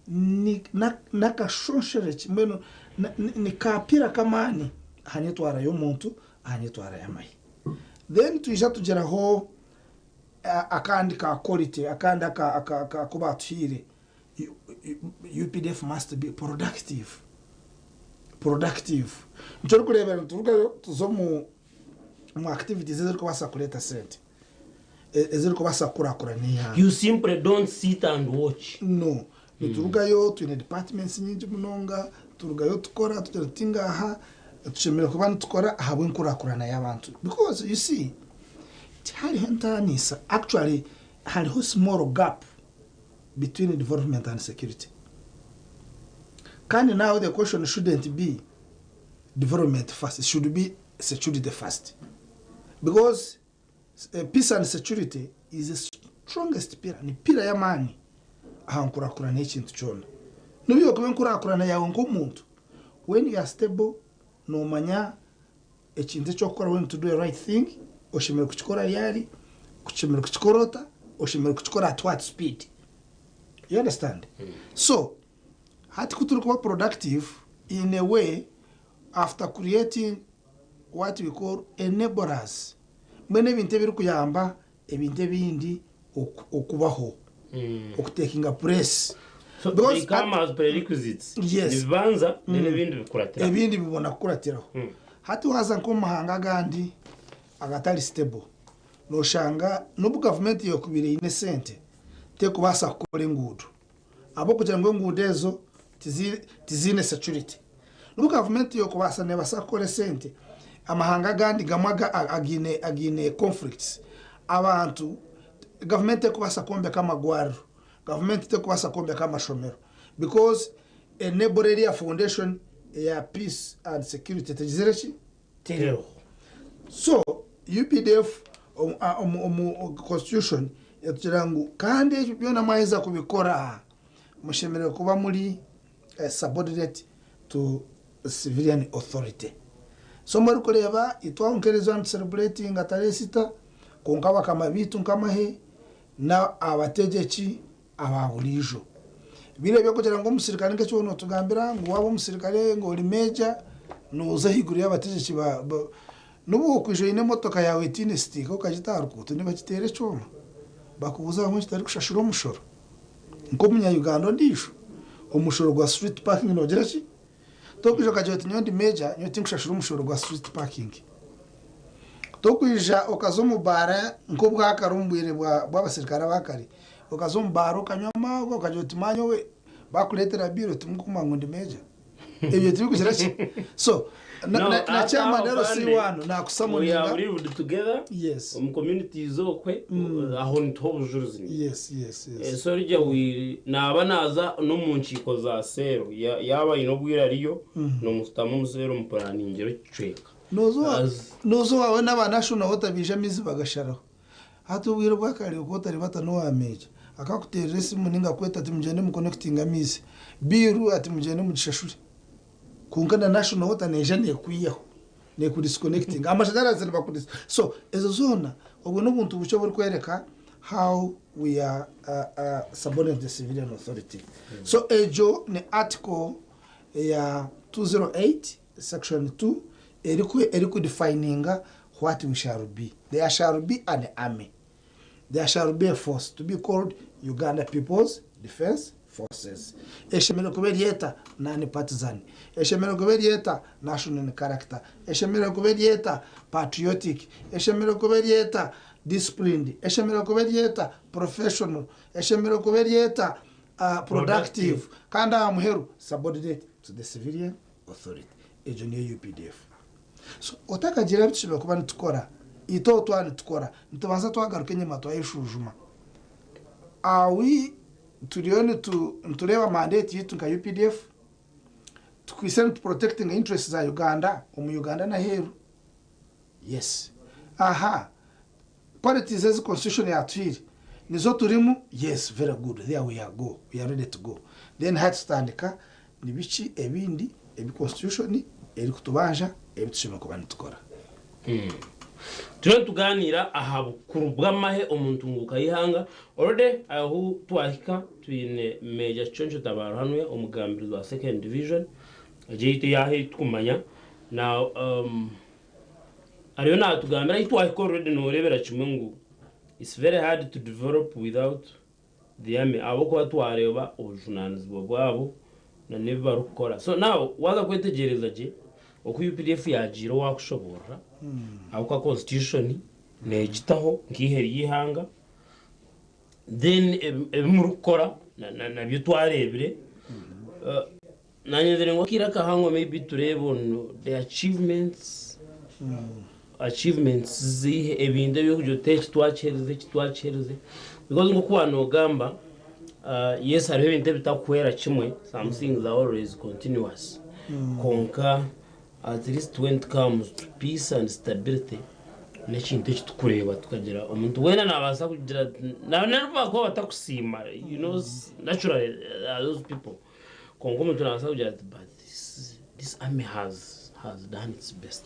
ni nakashonshere mbwenu ni kapira k'amaani aha nyetwara y'omuntu, aha nyetwara y'amahe. Then twija tugeraho akandi ka quality, akandi aku batuhiire. UPDF must be productive, productive. Nikyo orikureebera niturugayo tuza omu activities ezirikubaasa kureeta sente, ezirikubaasa kukurakurana eihanga. You simply don't sit and watch. No, niturugayo, twine departments nyingi munonga. Turugayo tukora, tugira tuti ngaha tushemereire kuba nitukora ahabw'enkurakurana y'abantu, because you see, tihariho entaaniisa, actually hariho small gap between development and security. Kandi now the question shouldn't be development first, it should be security first, because peace and security is the strongest pillar, ni pillar y'amaani aha nkurakurana y'ekintu kyona. Nibiyo kuba enkurakurana yawe nk'omuntu, when you are stable nomanya ekintu ekyokukora, when to do the right thing, oshemereire kukikora ryari, kushemereire kukikora ota, oshemereire kukikora at what speed. You understand? So hati ku turi kuba productive in a way after creating what we call enablers, mbwenu ebintu ebirikuyamba ebintu ebindi okubaho, okutakinga place. So they come as prerequisites. Yes. Nibibanza, then ebindi bikuratira. Ebindi bibona kukuratiraho. Hati waza nk'omu mahanga agandi agatari stable, noshanga n'obu gavumenti yokubire eine sente, tekubaasa kukora enguudo ahabwokugira ngu enguudo ezo tiziine security. N'obu gavumenti yokubaasa nebaasa kukora esente, amahanga agandi gamwe agiine conflicts, abantu, gavumenti tekubaasa kwombeka amagwariro, gavumenti tekubaasa kwombeka amashomero, because enable area foundation eya peace and security tegizire ki? Teriho. So UPDF omu constitution etugira ngu kandi ebyo byona mwaheza kubikora, mushemereire kuba muri subordinate to civilian authority. So muri kureeba itwaho nkerezo celebrating tarehe 6, konka bakama bitu nk'amahe na abategyeki aba burijo bire byo kugira ngu omusirikare, nk'ekyo notugambira ngu waba omusirikare ngo ori major noza ahiguru y'abategyeki n'obu okwija oine emotoka yawe etiine sticker okagita aha rukuuto, nibakiteera ekyoma bakubuuza bamwe kitari kushashura omushoro nk'omunya-Uganda ondiijo, omushoro gwa street parking. Nogira ki? Tokwija okagira oti nyowe ndi major, nyowe tinkushashura omushoro gwa street parking. Tokwija okaza omu baara nk'obwakare, omu bwire bw'abasirikare abakare. Okaza omu baara okanywa amaarwa okagira oti manya we bakureetera bill oti mukuma ngu ndi meeja. Ebyo tibikugira ki? So na, No, na, na ata chairman abandi, LC1 we nakusamoninga. have lived together omu communities okwe aho nituha obujurizi. Yes. So rija wi naaba naaza n'omu nkiiko za seero ya- yaaba aine obwire ariyo nomusutama omu seero mupuraningira ekicweka. Noza owawe n'aba national water baija amaizi bagasharaho. Hati obwire obwa kare oku otaribata n'owa meeja akakuteerera esimu ninga akweta ati mugyende mukonekitinge amaizi. Bill ati mugyende mugishashure. Kwonka na national water neija nekwihaho neku disconnectinga. Amashanyarazi nibakudis so ezo zoona obwo n'obuntu bukye oburikworeka how we are subordinate to the civilian authority. So egyo ni article ya 208 section 2 eriku erikudefininga what we shall be. There shall be an army. There shall be a force to be called Uganda People's Defence Forces. Eshemereire kuba eri eta non-partisan. Eshemereire kuba eri eta national in character. Eshemereire kuba eri eta patriotic. Eshemereire kuba eri eta disciplined. Eshemereire kuba eri eta professional. Eshemereire kuba eri eta productive. Kandi aha muheru subordinate to the civilian authority. Egyo niyo UPDF. So otakagira ebi tushemereire kuba nitukora, itwe obu twaba nitukora, nitubanza twagaruka enyima twayeshujuma. Are we turiyo nitu nitureeba mandate yaitu nka UPDF? Tukwaitse nitu protectinga interests za Uganda omu Uganda n'aheeru? Yes. Aha, qualities ezi constitution yatuhaire nizo turimu? Yes, very good, there we are go, we are ready to go. Then hati tutandika ni biki ebindi ebi constitution erikutubanja ebi tushemereire kuba nitukora. Turiyo nitugaaniira aha bukuru bw'amahe omu ntunguuka y'eihanga. Already ahu twahika twine Major Kiconco Tabaruhanwe omugambirizi wa Second Division egyo eyaitu ey'aha ei turikumanya. Now ariyo naatugambira ahu twahika already nooreebera kimwe ngu it's very hard to develop without the army ahabw'okuba twareeba obujunaanizibwa bwabo na n'ebi barikukora. So now waaza kwetegyereza gye oku UPDF yaagiire owaakushoboorora ahabw'okuba constitution neegitaho nk'eihe ry'eihanga then ebi murikukora nabyo twareebire. Naanye ngira ngu akaire akahango maybe tureebe on the achievements achievements z'eihe ebintu eby'okugira oti eki twakiheerize eki twakiheerize because nk'oku waaba noogamba yes hariho ebintu ebitakuhwera kimwe some things are always continuous kwonka at least when it comes to peace and stability n'ekintu eki turikureeba tukagira omuntu weena naabaasa kugira ati n'obu baakuba batakusiima you know naturally those people kwonka omuntu naabaasa kugira ati but this, this army has, has done its best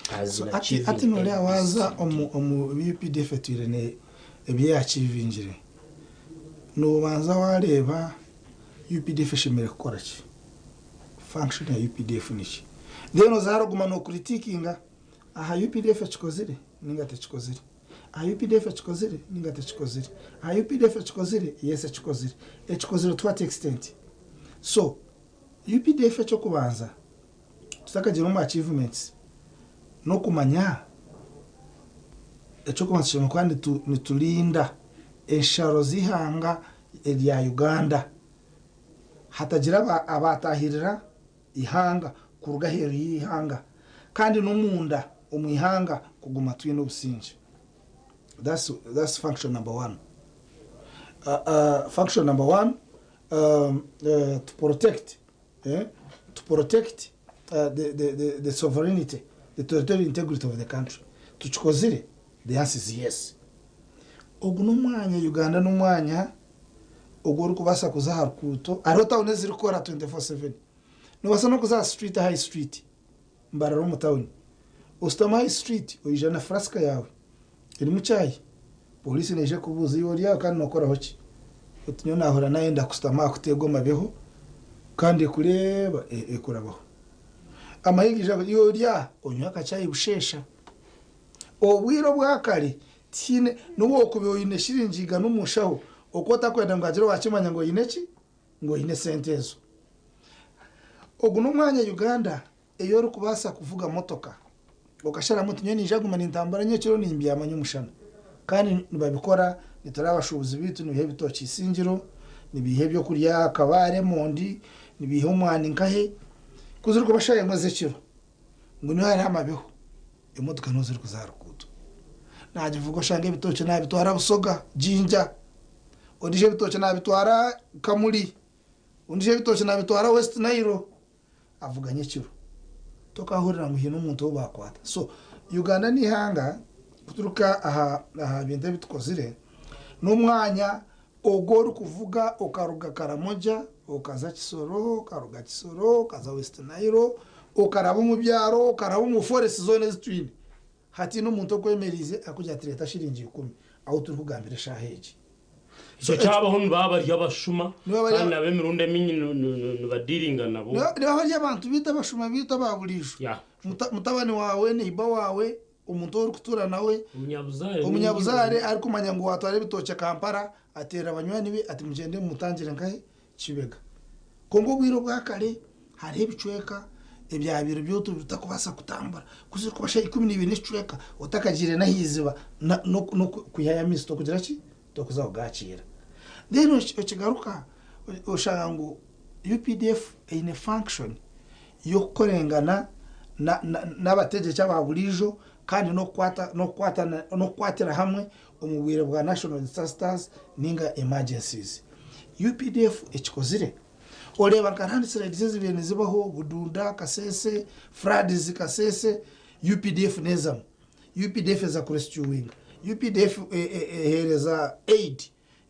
has So been ati achieving ati noreeba waaza this. omu omu bi UPDF etwire ne ebi achivingire nobanza wareeba UPDF eshemereire kukora ki, function ya UPDF niki, then oza haruguma nocritiquinga aha UPDF ekikozire ninga tekikozire, aha UPDF ekikozire ninga tekikozire, aha UPDF ekikozire, yes ekikozire, ekikozire to what extent. So UPDF ekyokubanza tutakagira omu achievements n'okumanya ekyokubanza tushemereire kuba niturinda ensharo z'eihanga erya Uganda hatagira abatahirira ihanga kuruga aheeru y'eihanga kandi n'omunda omu ihanga kuguma twine obusingye. That's function number one. Function number one, to protect to protect the sovereignty, the territorial integrity of the country. Tukikozire? The answer is yes. Ogu n'omwanya Uganda n'omwanya ogu orikubaasa kuza aha rukuuto hariho tawuni ezirikukora 24/7. Nobaasa n'okuza aha street, high street Mbarara omu tawuni, oshutama high street oija na flask yawe erimu chai, polisi neija kubuuza, "Iwe ori aho kandi nokoraho ki?" Oti, "Nyowe nahurira nayenda kushutama aha kuteegwa amabeho," kandi ekureeba ekurabaho amahiga ija, "Iwe ori aha onywa akachayi busheesha." Obwire obwakare tihaine n'obu okuba oine shiringi 100 omu nshaho oku otakwenda ngu hagire owakimanya ngu oine ki, ngu oine sente ezo. Ogu n'omwanya Uganda ei orikubaasa kuvuga motoka okasharamu oti, "Nyowe ninja kuguma nintambura nyekiro nimbyama nyomushana." Kandi nibabikora nitureba abashuubuzi baitu nibiha ebitookye Isingiro, nibiiha ebyokurya Kabale, Mondi, nibiiha omwani nkahe. Ku zirikuba shaaha emwe z'ekiro ngu niho hariho amabeho, emotoka niho zirikuza aha ruguuto. Naagivuga oshange ebitookye naabitwara Busoga, Jinja, ondiijo ebitookye naabitwara Kamuli, ondiijo ebitookye naabitwara West Nile. Avuga nyekiro. Tokahurira ngu haine omuntu ou baakwata. So, Uganda n'eihanga kuturuka aha aha bintu ebi tukozire, n'omwanya ogu orikuvuga okaruga Karamoja okaza Kisoro, okaruga Kisoro okaza West Nile, okaraba omu byaro, okaraba omu forest zoona ezi twine, hatiine omuntu okwemereize arikugira ati reeta shiringi ikumi ahu turikugambira eshaaha egi. Ekyo kyabaho nibaba bari abashuma kandi nabo emirundi emingi nibadiiringa nabo. Nibaba bari abantu baitu abashuma baitu aba buriijo. Mutabani waawe, neiba waawe, omuntu ou orikutuura nawe, omunyabuzaare arikumanya ngu waatwara ebitookye Kampala, ateerera banywani be ati mugyende mumutangire nkahe? Kibega. Kwonka obwire obwa kare hariho ebicweka ebyabaire by'otu bitakubaasa kutambura. Ku zirikuba shaaha 12 n'ekicweka otakagiire n'aha iziba n'okwihayo amaizi tokugira ki? Tokuza kugaakiira. Then okigaruka oshanga ngu UPDF eine function y'okukorengana n'abategyeki aba buriijo kandi n'okukwatira hamwe omu bwire bwa national disasters ninga emergencies. UPDF ekikozire oreeba nka landslides ezibaire nizibaho Budunda, Kasese, floods Kasese, UPDF nezamu. UPDF eza kurescuinga, UPDF eheereza aid,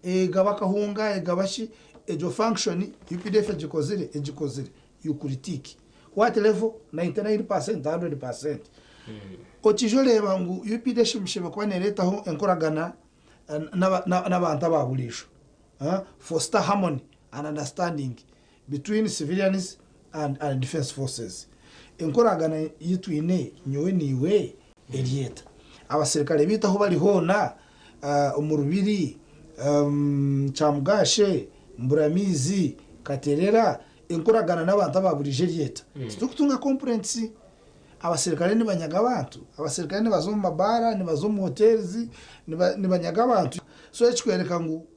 egaba akahunga, egaba ki, egyo function UPDF egikozire, egikozire. You critique. What level? 99 percent, 100 percent. Okiija oreeba ngu UPDF eshemereire kuba nereetaho enkoragana n'abantu aba buriijo, foster harmony and understanding between civilians and and defence forces. Enkoragana ei twine nyowe naiwe eri eta? Abaserukare baitu ahu bari hoona, omu Rubiri, Kyamugashe, Mburamaizi, Katerera, enkoragana n'abantu aba buriijo eri eta? Titurikutunga complaints. Abaserukare nibanyaga abantu, abaserukare nibaza omu mabaara, nibaza omu hotels, nibanyaga abantu. So ekikworeka ngu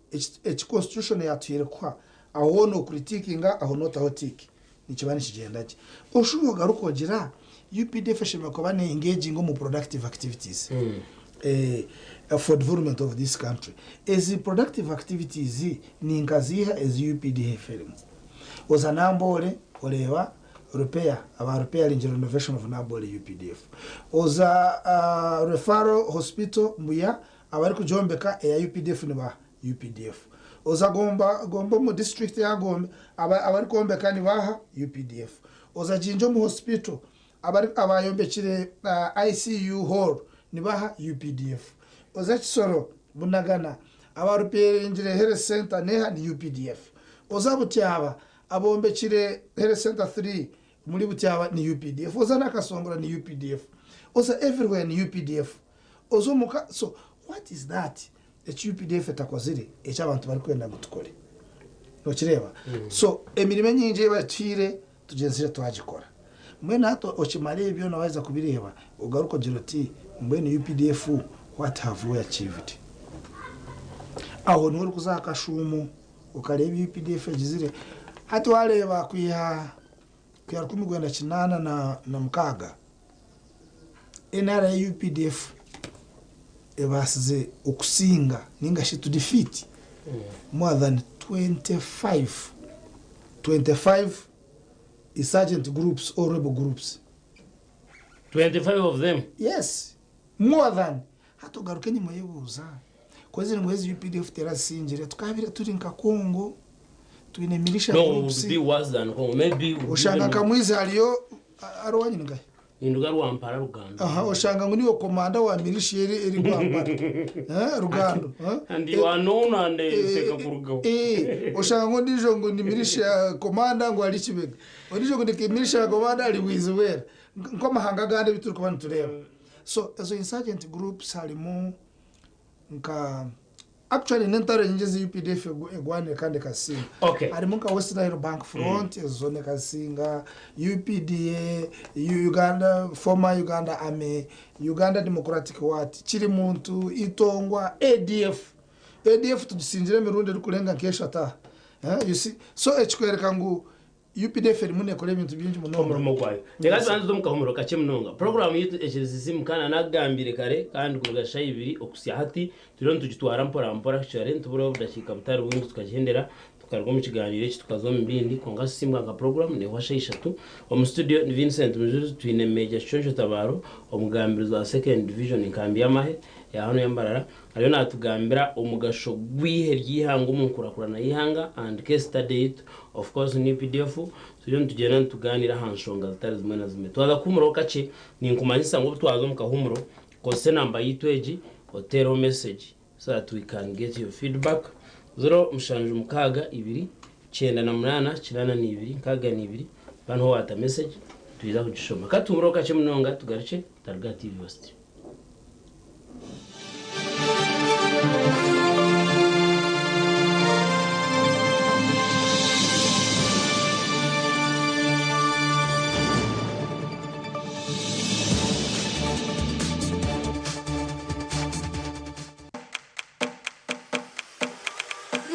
eki constitution yatuhaire kuha, aho hoona okuritikinga, aho notaho tick, nikiba nikigyenda gye. Oshube ogaruke ogira, UPDF eshemereire kuba ne engaginga omu productive activities for development of this country. Ezi productive activities ninkaziiha ezi UPDF erimu? Oza Namboole oreeba repair, aba repairing renovation of Namboole UPDF. Oza Referral Hospital Mbuya abarikugyombeka eya UPDF ni baaha? UPDF. Oza Gomba, Gomba omu district ya Gombe abarikwombeka ni baaha? UPDF. Oza Jinja omu hospital abayombekire ICU hall ni baaha? UPDF. Oza Kisoro, Bunagana abaruperingire health center neeha? Ni UPDF. Oza Butyaba abombekire health center 3 omuri Butyaba ni UPDF. Oza Nakasongola ni UPDF. Oza everywhere ni UPDF. Oza omuka so what is that eki UPDF etakozire eki abantu barikwenda ngu tukore? Nokireeba? So emirimo enyingi ei batuhaire tugyenzire twagikora. Mbwenu hati okimara ebi byona waaheza kubireeba ogaruke ogire oti mbwenu UPDF what have we achieved? Aho niho orikuza aha kashuumo okareeba ebi UPDF egizire. Hati waareeba kwiha 1986, NRA UPDF ebaasize okusinga ninga shi to defeat more than 25, 25 insurgent groups or rebel groups. 25 of them? Yes, more than. Hati ogaruka enyima oyebuuza, ku eziri ngu ezi UPDF terazisingire, tukaabire turi nka Congo, twine militia No, groups. would be worse than Congo. Maybe would Oshanga even nka Mwizi hariyo, ari owanyu ni nkahi? Ninduga Rwampara Rugando. Aha, oshanga ngu niiwe komanda wa militia eri Rwampara. Eh, Rugando. Eh? And you are known and seka kurugaho. Eh, oshanga ngu ondiijo ngu ni militia komanda ngu ari Kibega. Ondiijo ngu ni militia komanda ari Bwizibwera. Nk'amahanga agandi ebi turikuba nitureeba. So ezo insurgent groups harimu nka Actually n'entaro nyingi ezi UPDF egwanire kandi ekasinga. Okay. Harimu nka West Nile Bank Front, ezo nekasinga, UPDA, Uganda, former Uganda Army, Uganda Democratic What, kiri muntu, Itongwa, ADF. ADF tugisingire emirundi erikurenga nk'eshatu aha. You see? So ekikwereka ngu UPDF erimu nekora ebintu bingi munonga. Omurimo gwayo. Reka tubanze omu kahumuro kakye munonga. Puroguramu yitu ekizisimu kandi nagambire kare kandi kuruga shaaha ibiri okusya hati turiyo nitugitwara mpora mpora kukyare nituburaho obudakiika butari bwingi tukagihendera tukaruga omu kiganiro eki tukaza omu bindi, kwonka sisimbwa nka puroguramu nehwa shaaha ishatu. Omu studio ni Vincent Mujuzi, twine Major Kiconco Tabaro, omugambirizi wa Second Division enkambi y'amahe ya hanu y'Embarara, ariyo natugambira omugasho gw'ihe ry'ihanga omu nkurakurana y'ihanga and case study yitu of course ni UPDF. Turiyo nitugyenda nituganira aha nshonga zitari zimwe na zimwe. Twaza kuhumuraho kakye, ninkumanyisa ngu obu twaza omu kahumuro, kozesa enamba yitu egi oteereho message so that we can get your feedback: 0762 98 82 62. Baniho wata message twiza kugishoma. Katuhumureho kakye munonga, tugarukye taruga TV West.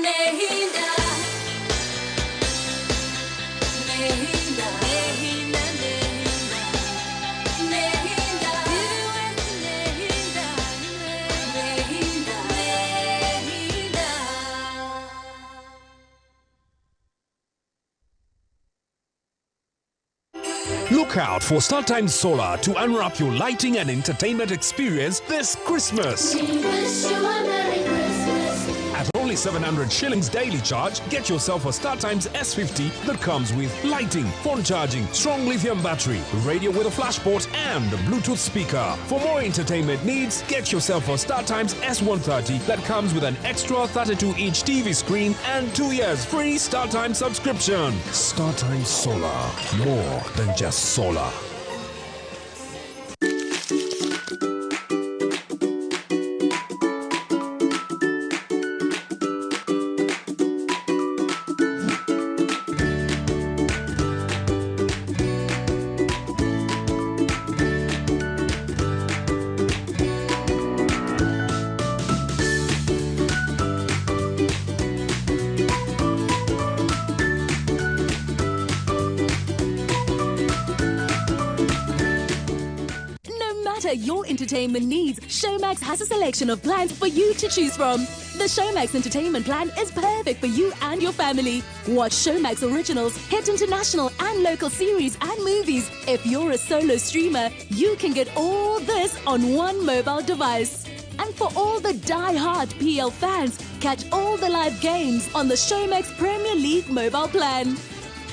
Nehinda. Nehinda. Nehinda. Nehinda. Nehinda. Nehinda. Nehinda. Look out for StarTimes Solar to unwrap your lighting and entertainment experience this Christmas. We wish you a Merry Christmas. At only 700 shillings daily charge, get yourself a StarTimes S50 that comes with lighting, phone charging, strong lithium battery, radio with a flash port, and a Bluetooth speaker. For more entertainment needs, get yourself a StarTimes S130 that comes with an extra 32-inch TV screen and 2 years free StarTimes subscription. StarTimes Solar, more than just solar. No matter your entertainment needs, Showmax has a selection of plans for you to choose from. The Showmax Entertainment Plan is perfect for you and your family. Watch Showmax originals, hit international and local series and movies. If you're a solo streamer, you can get all this on one mobile device. And for all the die-hard PL fans, catch all the live games on the Showmax Premier League mobile plan.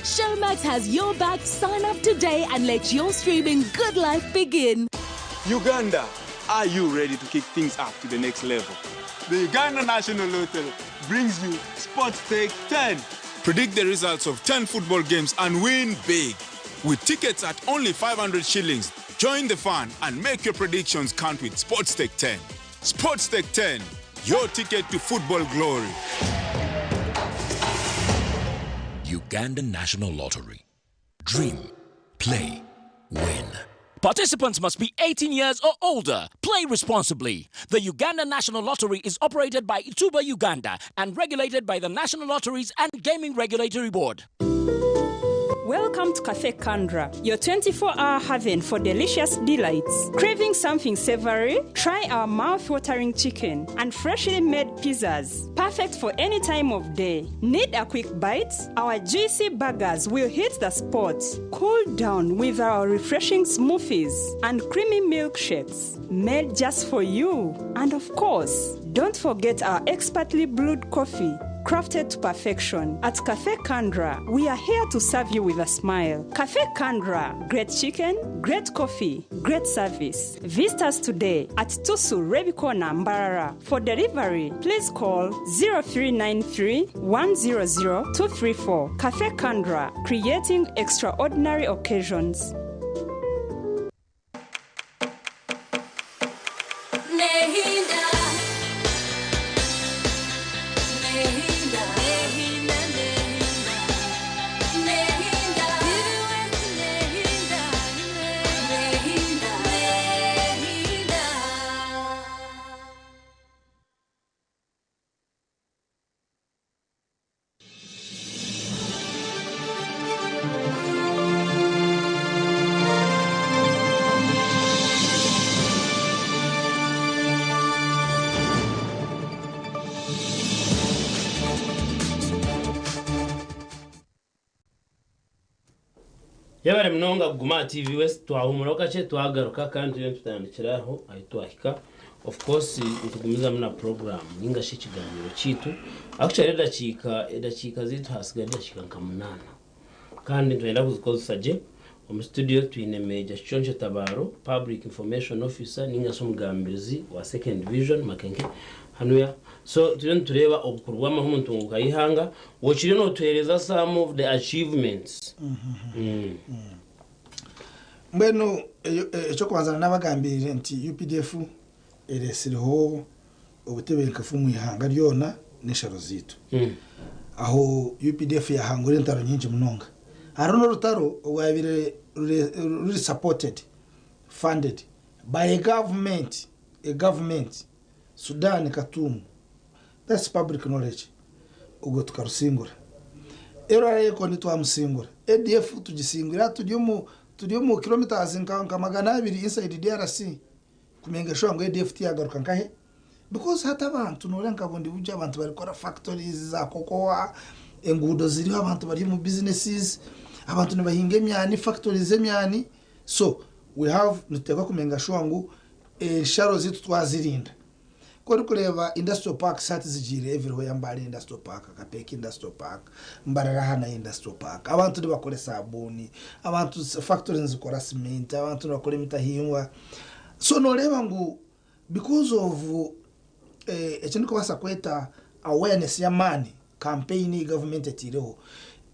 Showmax has your back. Sign up today and let your streaming good life begin. Uganda, are you ready to kick things up to the next level? The Uganda National Lottery brings you Sports Take 10. Predict the results of 10 football games and win big. With tickets at only 500 shillings, join the fun and make your predictions count with Sports Take 10. Sports Take 10, your ticket to football glory. Uganda National Lottery. Dream, play, win. Participants must be 18 years or older. Play responsibly. The Uganda National Lottery is operated by Ituba Uganda and regulated by the National Lotteries and Gaming Regulatory Board. Welcome to Cafe Kandra, your 24-hour haven for delicious delights. Craving something savory? Try our mouth-watering chicken and freshly made pizzas. Perfect for any time of day. Need a quick bite? Our juicy burgers will hit the spot. Cool down with our refreshing smoothies and creamy milkshakes made just for you. And of course, don't forget our expertly brewed coffee, crafted to perfection. At Cafe Kandra, we are here to serve you with a smile. Cafe Kandra, great chicken, great coffee, great service. Visit us today at Tusu Rebikona, Mbarara. For delivery, please call 0393 100 234. Cafe Kandra, creating extraordinary occasions. Nehinda. Yebare munonga kuguma aha TV West. Twahumuraho kakye, twagaruka kandi turiyo nitutandikira aho ahi twahika. Of course nitugumizamu na program ninga shi ekiganiro kyaitu. Actually edakiika edakiika zaitu hasigaire edakiika nka munaana kandi nitwenda kuzikozesa gye. Omu studio twine Major Kiconco Tabaro, Public Information Officer ninga shi omugambirizi wa Second Division Makenke hanuya. So turiyo nitureeba obukuru bw'amahe omu ntunguuka y'eihanga. Okiriyo notuheereza some of the achievements. Mbwenu eky'okubanza nabagambiriire nti UPDF eretsireho obutebenkefu omu ihanga ryona n'ensharo zaitu. Aho UPDF yahangura entaro nyingi munonga. Hariho n'orutaro orwabaire ruri supported, funded by a government, a government, Sudan Khartoum. That's public knowledge. Ogwo tukarusingura. LRA Kony twamusingura. ADF tugisingwire hati turi omu turi omu kilometres nka 200 inside DRC kumenga sure ngu ADF tiyagaruka nkahe? Because hati abantu noreeba nka Bundibugyo abantu barikukora factories za cocoa, enguudo ziriho abantu bari omu businesses, abantu nibahinga emyani, factories z'emyani, so we have nituteekwa kumenga sure ngu ensharo zaitu twazirinda. Ku orikureeba industrial parks hati zigiire everywhere, Mbale Industrial Park, Kapeeka Industrial Park, Mbarara Hana Industrial Park, abantu nibakora esabuuni, abantu factories nizikora cement, abantu nibakora emitahimbwa. So noreeba ngu because of eki ndikubaasa kweta awareness y'amaani, campaign ei government etaireho,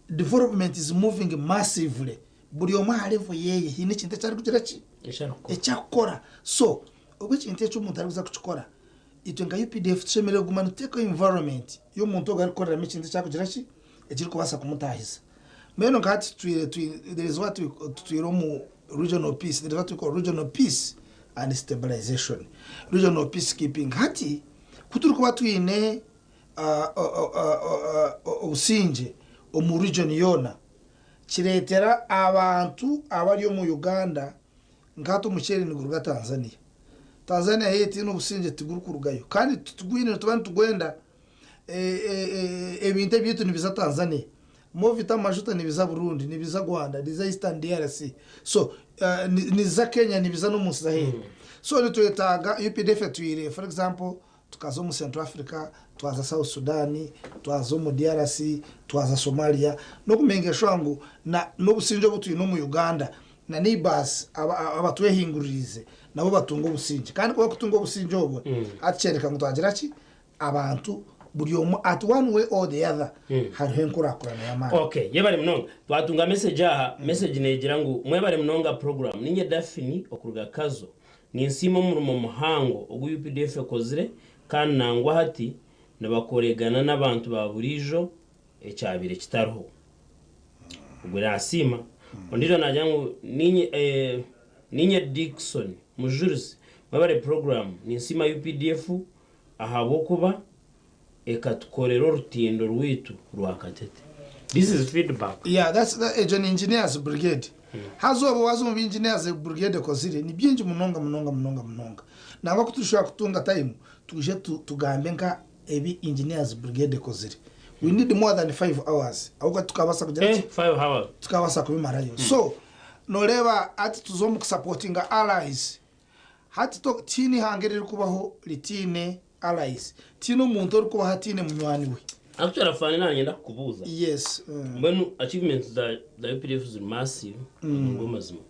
development is moving massively, buri omwe aha level yeye haine ekintu eki arikugira ki? Eki arikukora. So obu ekintu eki omuntu arikuza kukikora, itwe nka UPDF tushemereire kuguma nituteekaho environment y'omuntu ogu arikukoreramu ekintu eki arikugira ki? Ekirikubaasa kumutaahisa. Mbwenu nka hati tutwire there is what we tutwire omu regional peace, there is what we call regional peace and stabilization, regional peace keeping. Hati ku turikuba twine obusingye omu region yoona, kireetera abantu abari omu Uganda nka hati omuceeri niguruga Tanzania. Tanzania yaaba etaine obusingye tigurikurugayo kandi titugwine nituba nitugwenda ebintu ebyaitu nibiza Tanzania. Movita amajuta nibiza Burundi, nibiza Rwanda, nibiza Eastern DRC. So nibiza Kenya, nibiza n'omu nsi z'aheeru. So nitwetaaga UPDF etwire for example tukaza omu Central Africa, twaza South Sudan, twaza omu DRC, twaza Somalia n'okumenga sure ngu na n'obusingye obu twine omu Uganda na neighbours abatwehinguririize nabo batunga obusingye. Kandi ku barikutunga obusingye obwo, hati kyoreka ngu twagira ki? Abantu buri omwe at one way or the other hariho enkurakurana y'amaani. Okay, yebare munonga. Twatunga message aha, message negira ngu mwebare munonga program. Ninye Daphne okuruga Kazo. Ninsiima omurimo muhango ogu UPDF ekozire kandi nangwa hati nibakoregana n'abantu ba buriijo ekyabaire kitariho. Ogwe nasiima. Ondiijo nagira ngu ninye eh, ninye Dickson Mujurizi mwebare program. Ninsiima UPDF ahabw'okuba ekatukorera orutindo rwaitu rwa Katete. This is feedback. Yeah, that's that, egyo ni engineers brigade. Haza obwo waaza omu bi engineers brigade ekozire ni bingi munonga munonga munonga munonga. Nangwa ku turishobora kutunga time twije tugambe nka ebi engineers brigade ekozire. We need more than 5 hours ahabw'okuba tukabaasa kugira ki? 5 hours. Tukabaasa kubimarayo. So noreeba hati tuza omu kusupportinga allies. Hati tihaine ihanga eririkubaho ritiine allies. Tihaine omuntu orikubaho atiine munywani we. Actually, afande, nanyenda kukubuuza. Yes. Mbwenu achievements za UPDF ziri massive, ngo mazima.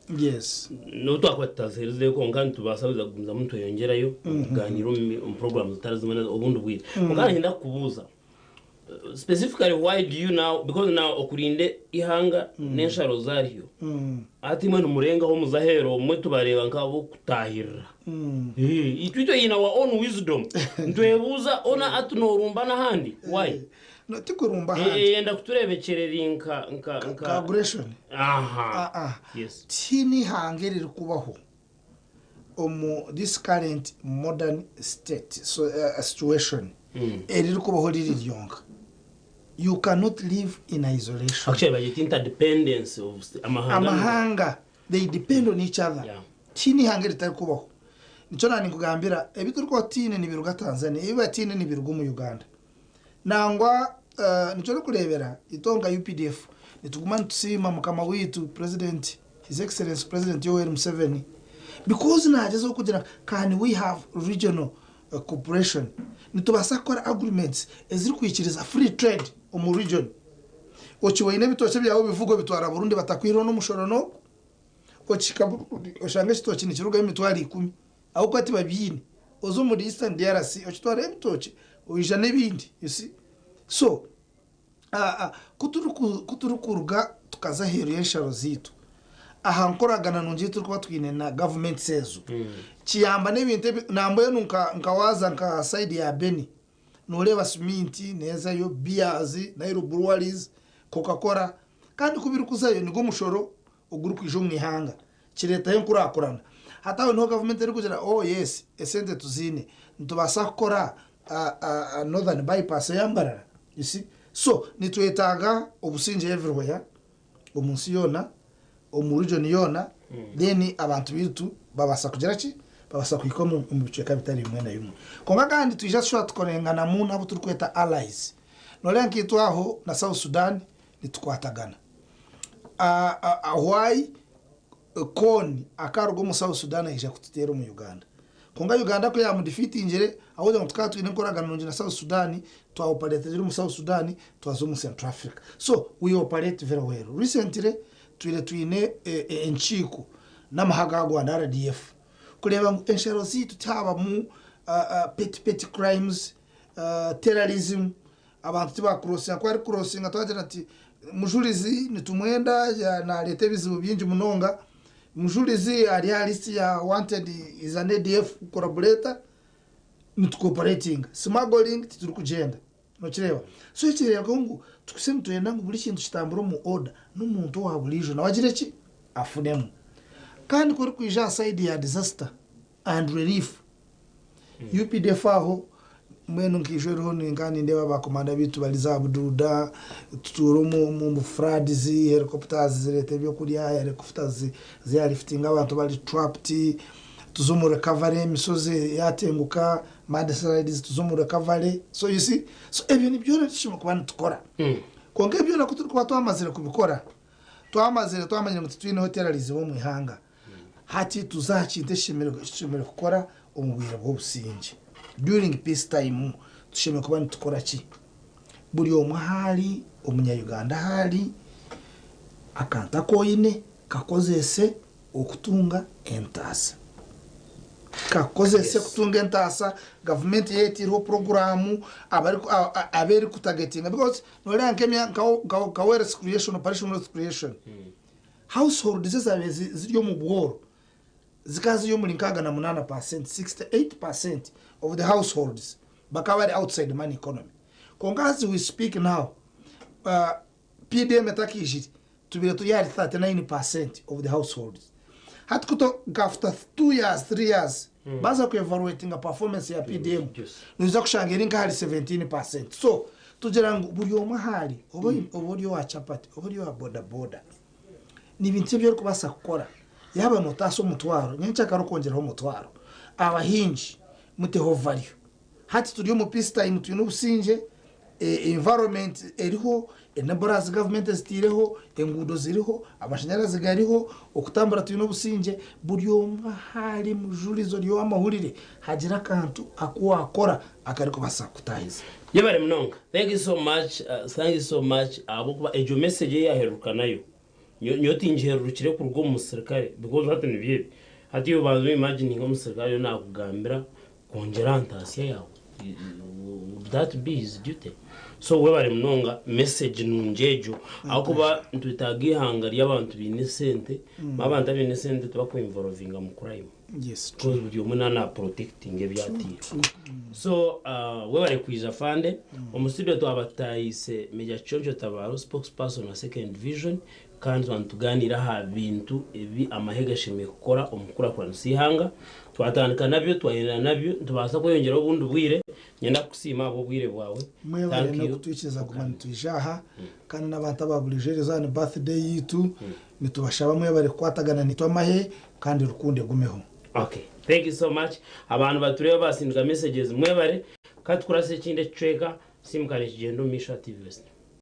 N'obu twakuba tutaziherizeyo, kwonka nitubaasa kuza kugumizamu nitweyongyerayo tuganira omu programs zitari zimwe obundi bwire. Kwonka nanyenda kukubuuza specifically, why do you now, because now okurinde ihanga n'ensharo zaryo, ati imwe nimurengaho muzaheero, mwe tubareeba nk'ab'okutahirira. Itwe in our own wisdom ntwebuuza ona ati norumba n'ahandi, why? No, tikurumba ahandi. Yenda kuturebekyerera nka Ka aggression. Aha. Ah, ah. Yes. Tihaine ihanga eririkubaho omu this current modern state, so, situation eririkubaho riri ryonka. You cannot live in isolation. Actually bagita interdependence of amahanga. Amahanga, they depend on each other. Tihaine ihanga eritari kubaho. Nikyo nani nkugambira ebi turikuba tiine nibiruga Tanzania, ebi batiine nibiruga omu Uganda. Nangwa nikyo orikureebera itonga UPDF Nituguma nitusiima mukama waitu President, His Excellency President Yoweri Museveni because nagyezaho kugira can we have regional cooperation, nitubaasa kukora agreements ezirikwikiriza free trade omu region. Okiboine ebitookye byawe obivuga obitwara Burundi batakwihireho n'omushoro n'ogu, okihika Burundi oshanga ekitookye nikirugayo emitwaro ikumi ahabw'okuba tibabiine. Oza omuri Eastern DRC okitwarayo ebitookye oija n'ebindi you see. So Ku turikuruga tukaza aheeru y'ensharo zaitu, aha nkoragana nungi ei turikuba twine na gavumenti ezo, kiyamba n'ebintu ebi, nambwenu nka waaza nka sayidi ya Beni, nooreeba siminti neezayo, beers, Nile Breweries, Coca Cola, kandi ku birikuzayo nigwo mushoro ogurikwija omu ihanga, kireetaho enkurakurana. Hati aho niho gavumenti erikugira oh yes, esente tuziine, nitubaasa kukora Northern Bypass eya Mbarara, you see. So nitwetaaga obusingye everywhere, omu nsi yoona, omu region yoona, then abantu baitu babaasa kugira ki? Babaasa kuhika omu bicweka bitari bimwe na bimwe. Kwonka kandi twija tushuba tukorenganamu n'abu turikweta allies. Nooreeba nkaitwe aho na South Sudan nitukwatagana. Why Kony akaruga omu South Sudan aija kututeera omu Uganda. Kwonka Uganda ku yamudefeatingire, ahabw'okugira ngu tukaba twine enkoragana nungi na South Sudan, twaoperatingira omu South Sudan, twaza omu Central Africa. So, we operate very well. Recently, twire twine enkiiko n'amahe aga Rwanda, RDF, kureeba ngu ensharo zaitu tihabamu petty petty crimes, terrorism, Abantu tibakurosinga, ku arikurosinga twagira nti Mujurizi nitumwenda nareeta ebizibu bingi munonga, Mujurizi ari aha list ya wanted is an ADF collaborator, nitucooperatinga, smuggling titurikugyenda, nokireeba? So ekireebwa ngu tukuse nitwenda ngu buri kintu kitambure omu order n'omuntu owa buriijo nawe agire ki? Afunemu. Kandi ku orikwija aha side ya disaster and relief, UPDF aho mbwenu nkaija oriho ninka nindeeba ba komanda baitu bari za Bududa, tutuura omu floods, helicopters zireeta ebyokurya, helicopters ziyalifitinga abantu bari trapped, tuza omu recovery emishozi yatenguka, mudslides tuza omu recovery, so you see, so ebyo nibyo tushemereire kuba nitukora. Kwonka ebyo byona kuturikuba twamazire kubikora, twamazire twamanyire ngu titwineho terrorism omu ihanga, Hati tuze aha kintu eki tushemereire kukora omu bwire bw'obusingye. During peace time tushemereire kuba nitukora ki? Buri omwe ahu ari, omunya-Uganda ahu ari, akantu aku oine kakozese okutunga entaasa. Kakozese kutunga entaasa, gavumenti yaaba etaireho puroguraamu abu erikutagetinga because nooreeba nka wealth creation, operation wealth creation, Households ezaabaire ziri omu bworo zikaba ziri omuri 68 paasenti, 68% of the households bakaba bari outside money economy. Kwonka as we speak now, PDM etakaijire tubaire turi ahari 39% of the households. Hati ku nka after 2 years, 3 years baaza ku evaluatinga performance ya PDM noija kushanga eri nk'ahari 17%. So tugira ngu buri omwe ahu ari, oba ori owa chapati, oba ori owa boda boda, Ni bintu ki ebi orikubaasa kukora yaaba nootaasa omutwaro nyenkyakare okongyeraho omutwaro? Abahingi muteho value. Hati turi omu peace time twine obusingye, environment eriho, enablers government ezitaireho, enguudo ziriho, amashanyarazi gariho, okutambura twine obusingye, buri omwe ahu ari mujurizi ori ow'amahurire hagire akantu aku waakora akarikubaasa kukutaahiza. Yebare munonga. Thank you so much, thank you so much ahabw'okuba egyo message ei yaheruruka nayo nyowe tingiherurukire kuruga omu musirikare because hati nibyo ebi. Hati iwe banza oimagininge omusirikare ariyo nakugambira kwongyera aha ntaasya yaawe, would that be his duty? So webare munonga message nungi egyo ahabw'okuba nitwetaaga eihanga ry'abantu baine esente, abantu abaine esente tibakwinvolvinga mu crime. Yes, Because buri omwe naaba na protectinga ebi atiire. So webare kwija Afande. Omu studio twaba tutahiise Major Kiconco Tabaro, spokesperson wa Second Division, kandi twaba nitugaaniira aha bintu ebi amahe gashemereire kukora omu kukurakuranisa eihanga. Twatandika nabyo, twahendera nabyo, nitubaasa kweyongyeraho obundi bwire. Niinyenda kukusiima ahabw'obwire bwawe. Mwebare Thank you. n'okutwikiriza kuguma nitwija aha kandi n'abantu aba buriijo erizooba ni birthday yaitu nitubashaba mwebare kukwatagana naitwe amahe kandi rukundo egumeho. Ok thank you so much abantu batureeba basindika messages mwebare katukurase ekindi ekicweka simukare nikigyenda omumaisho aha TV West.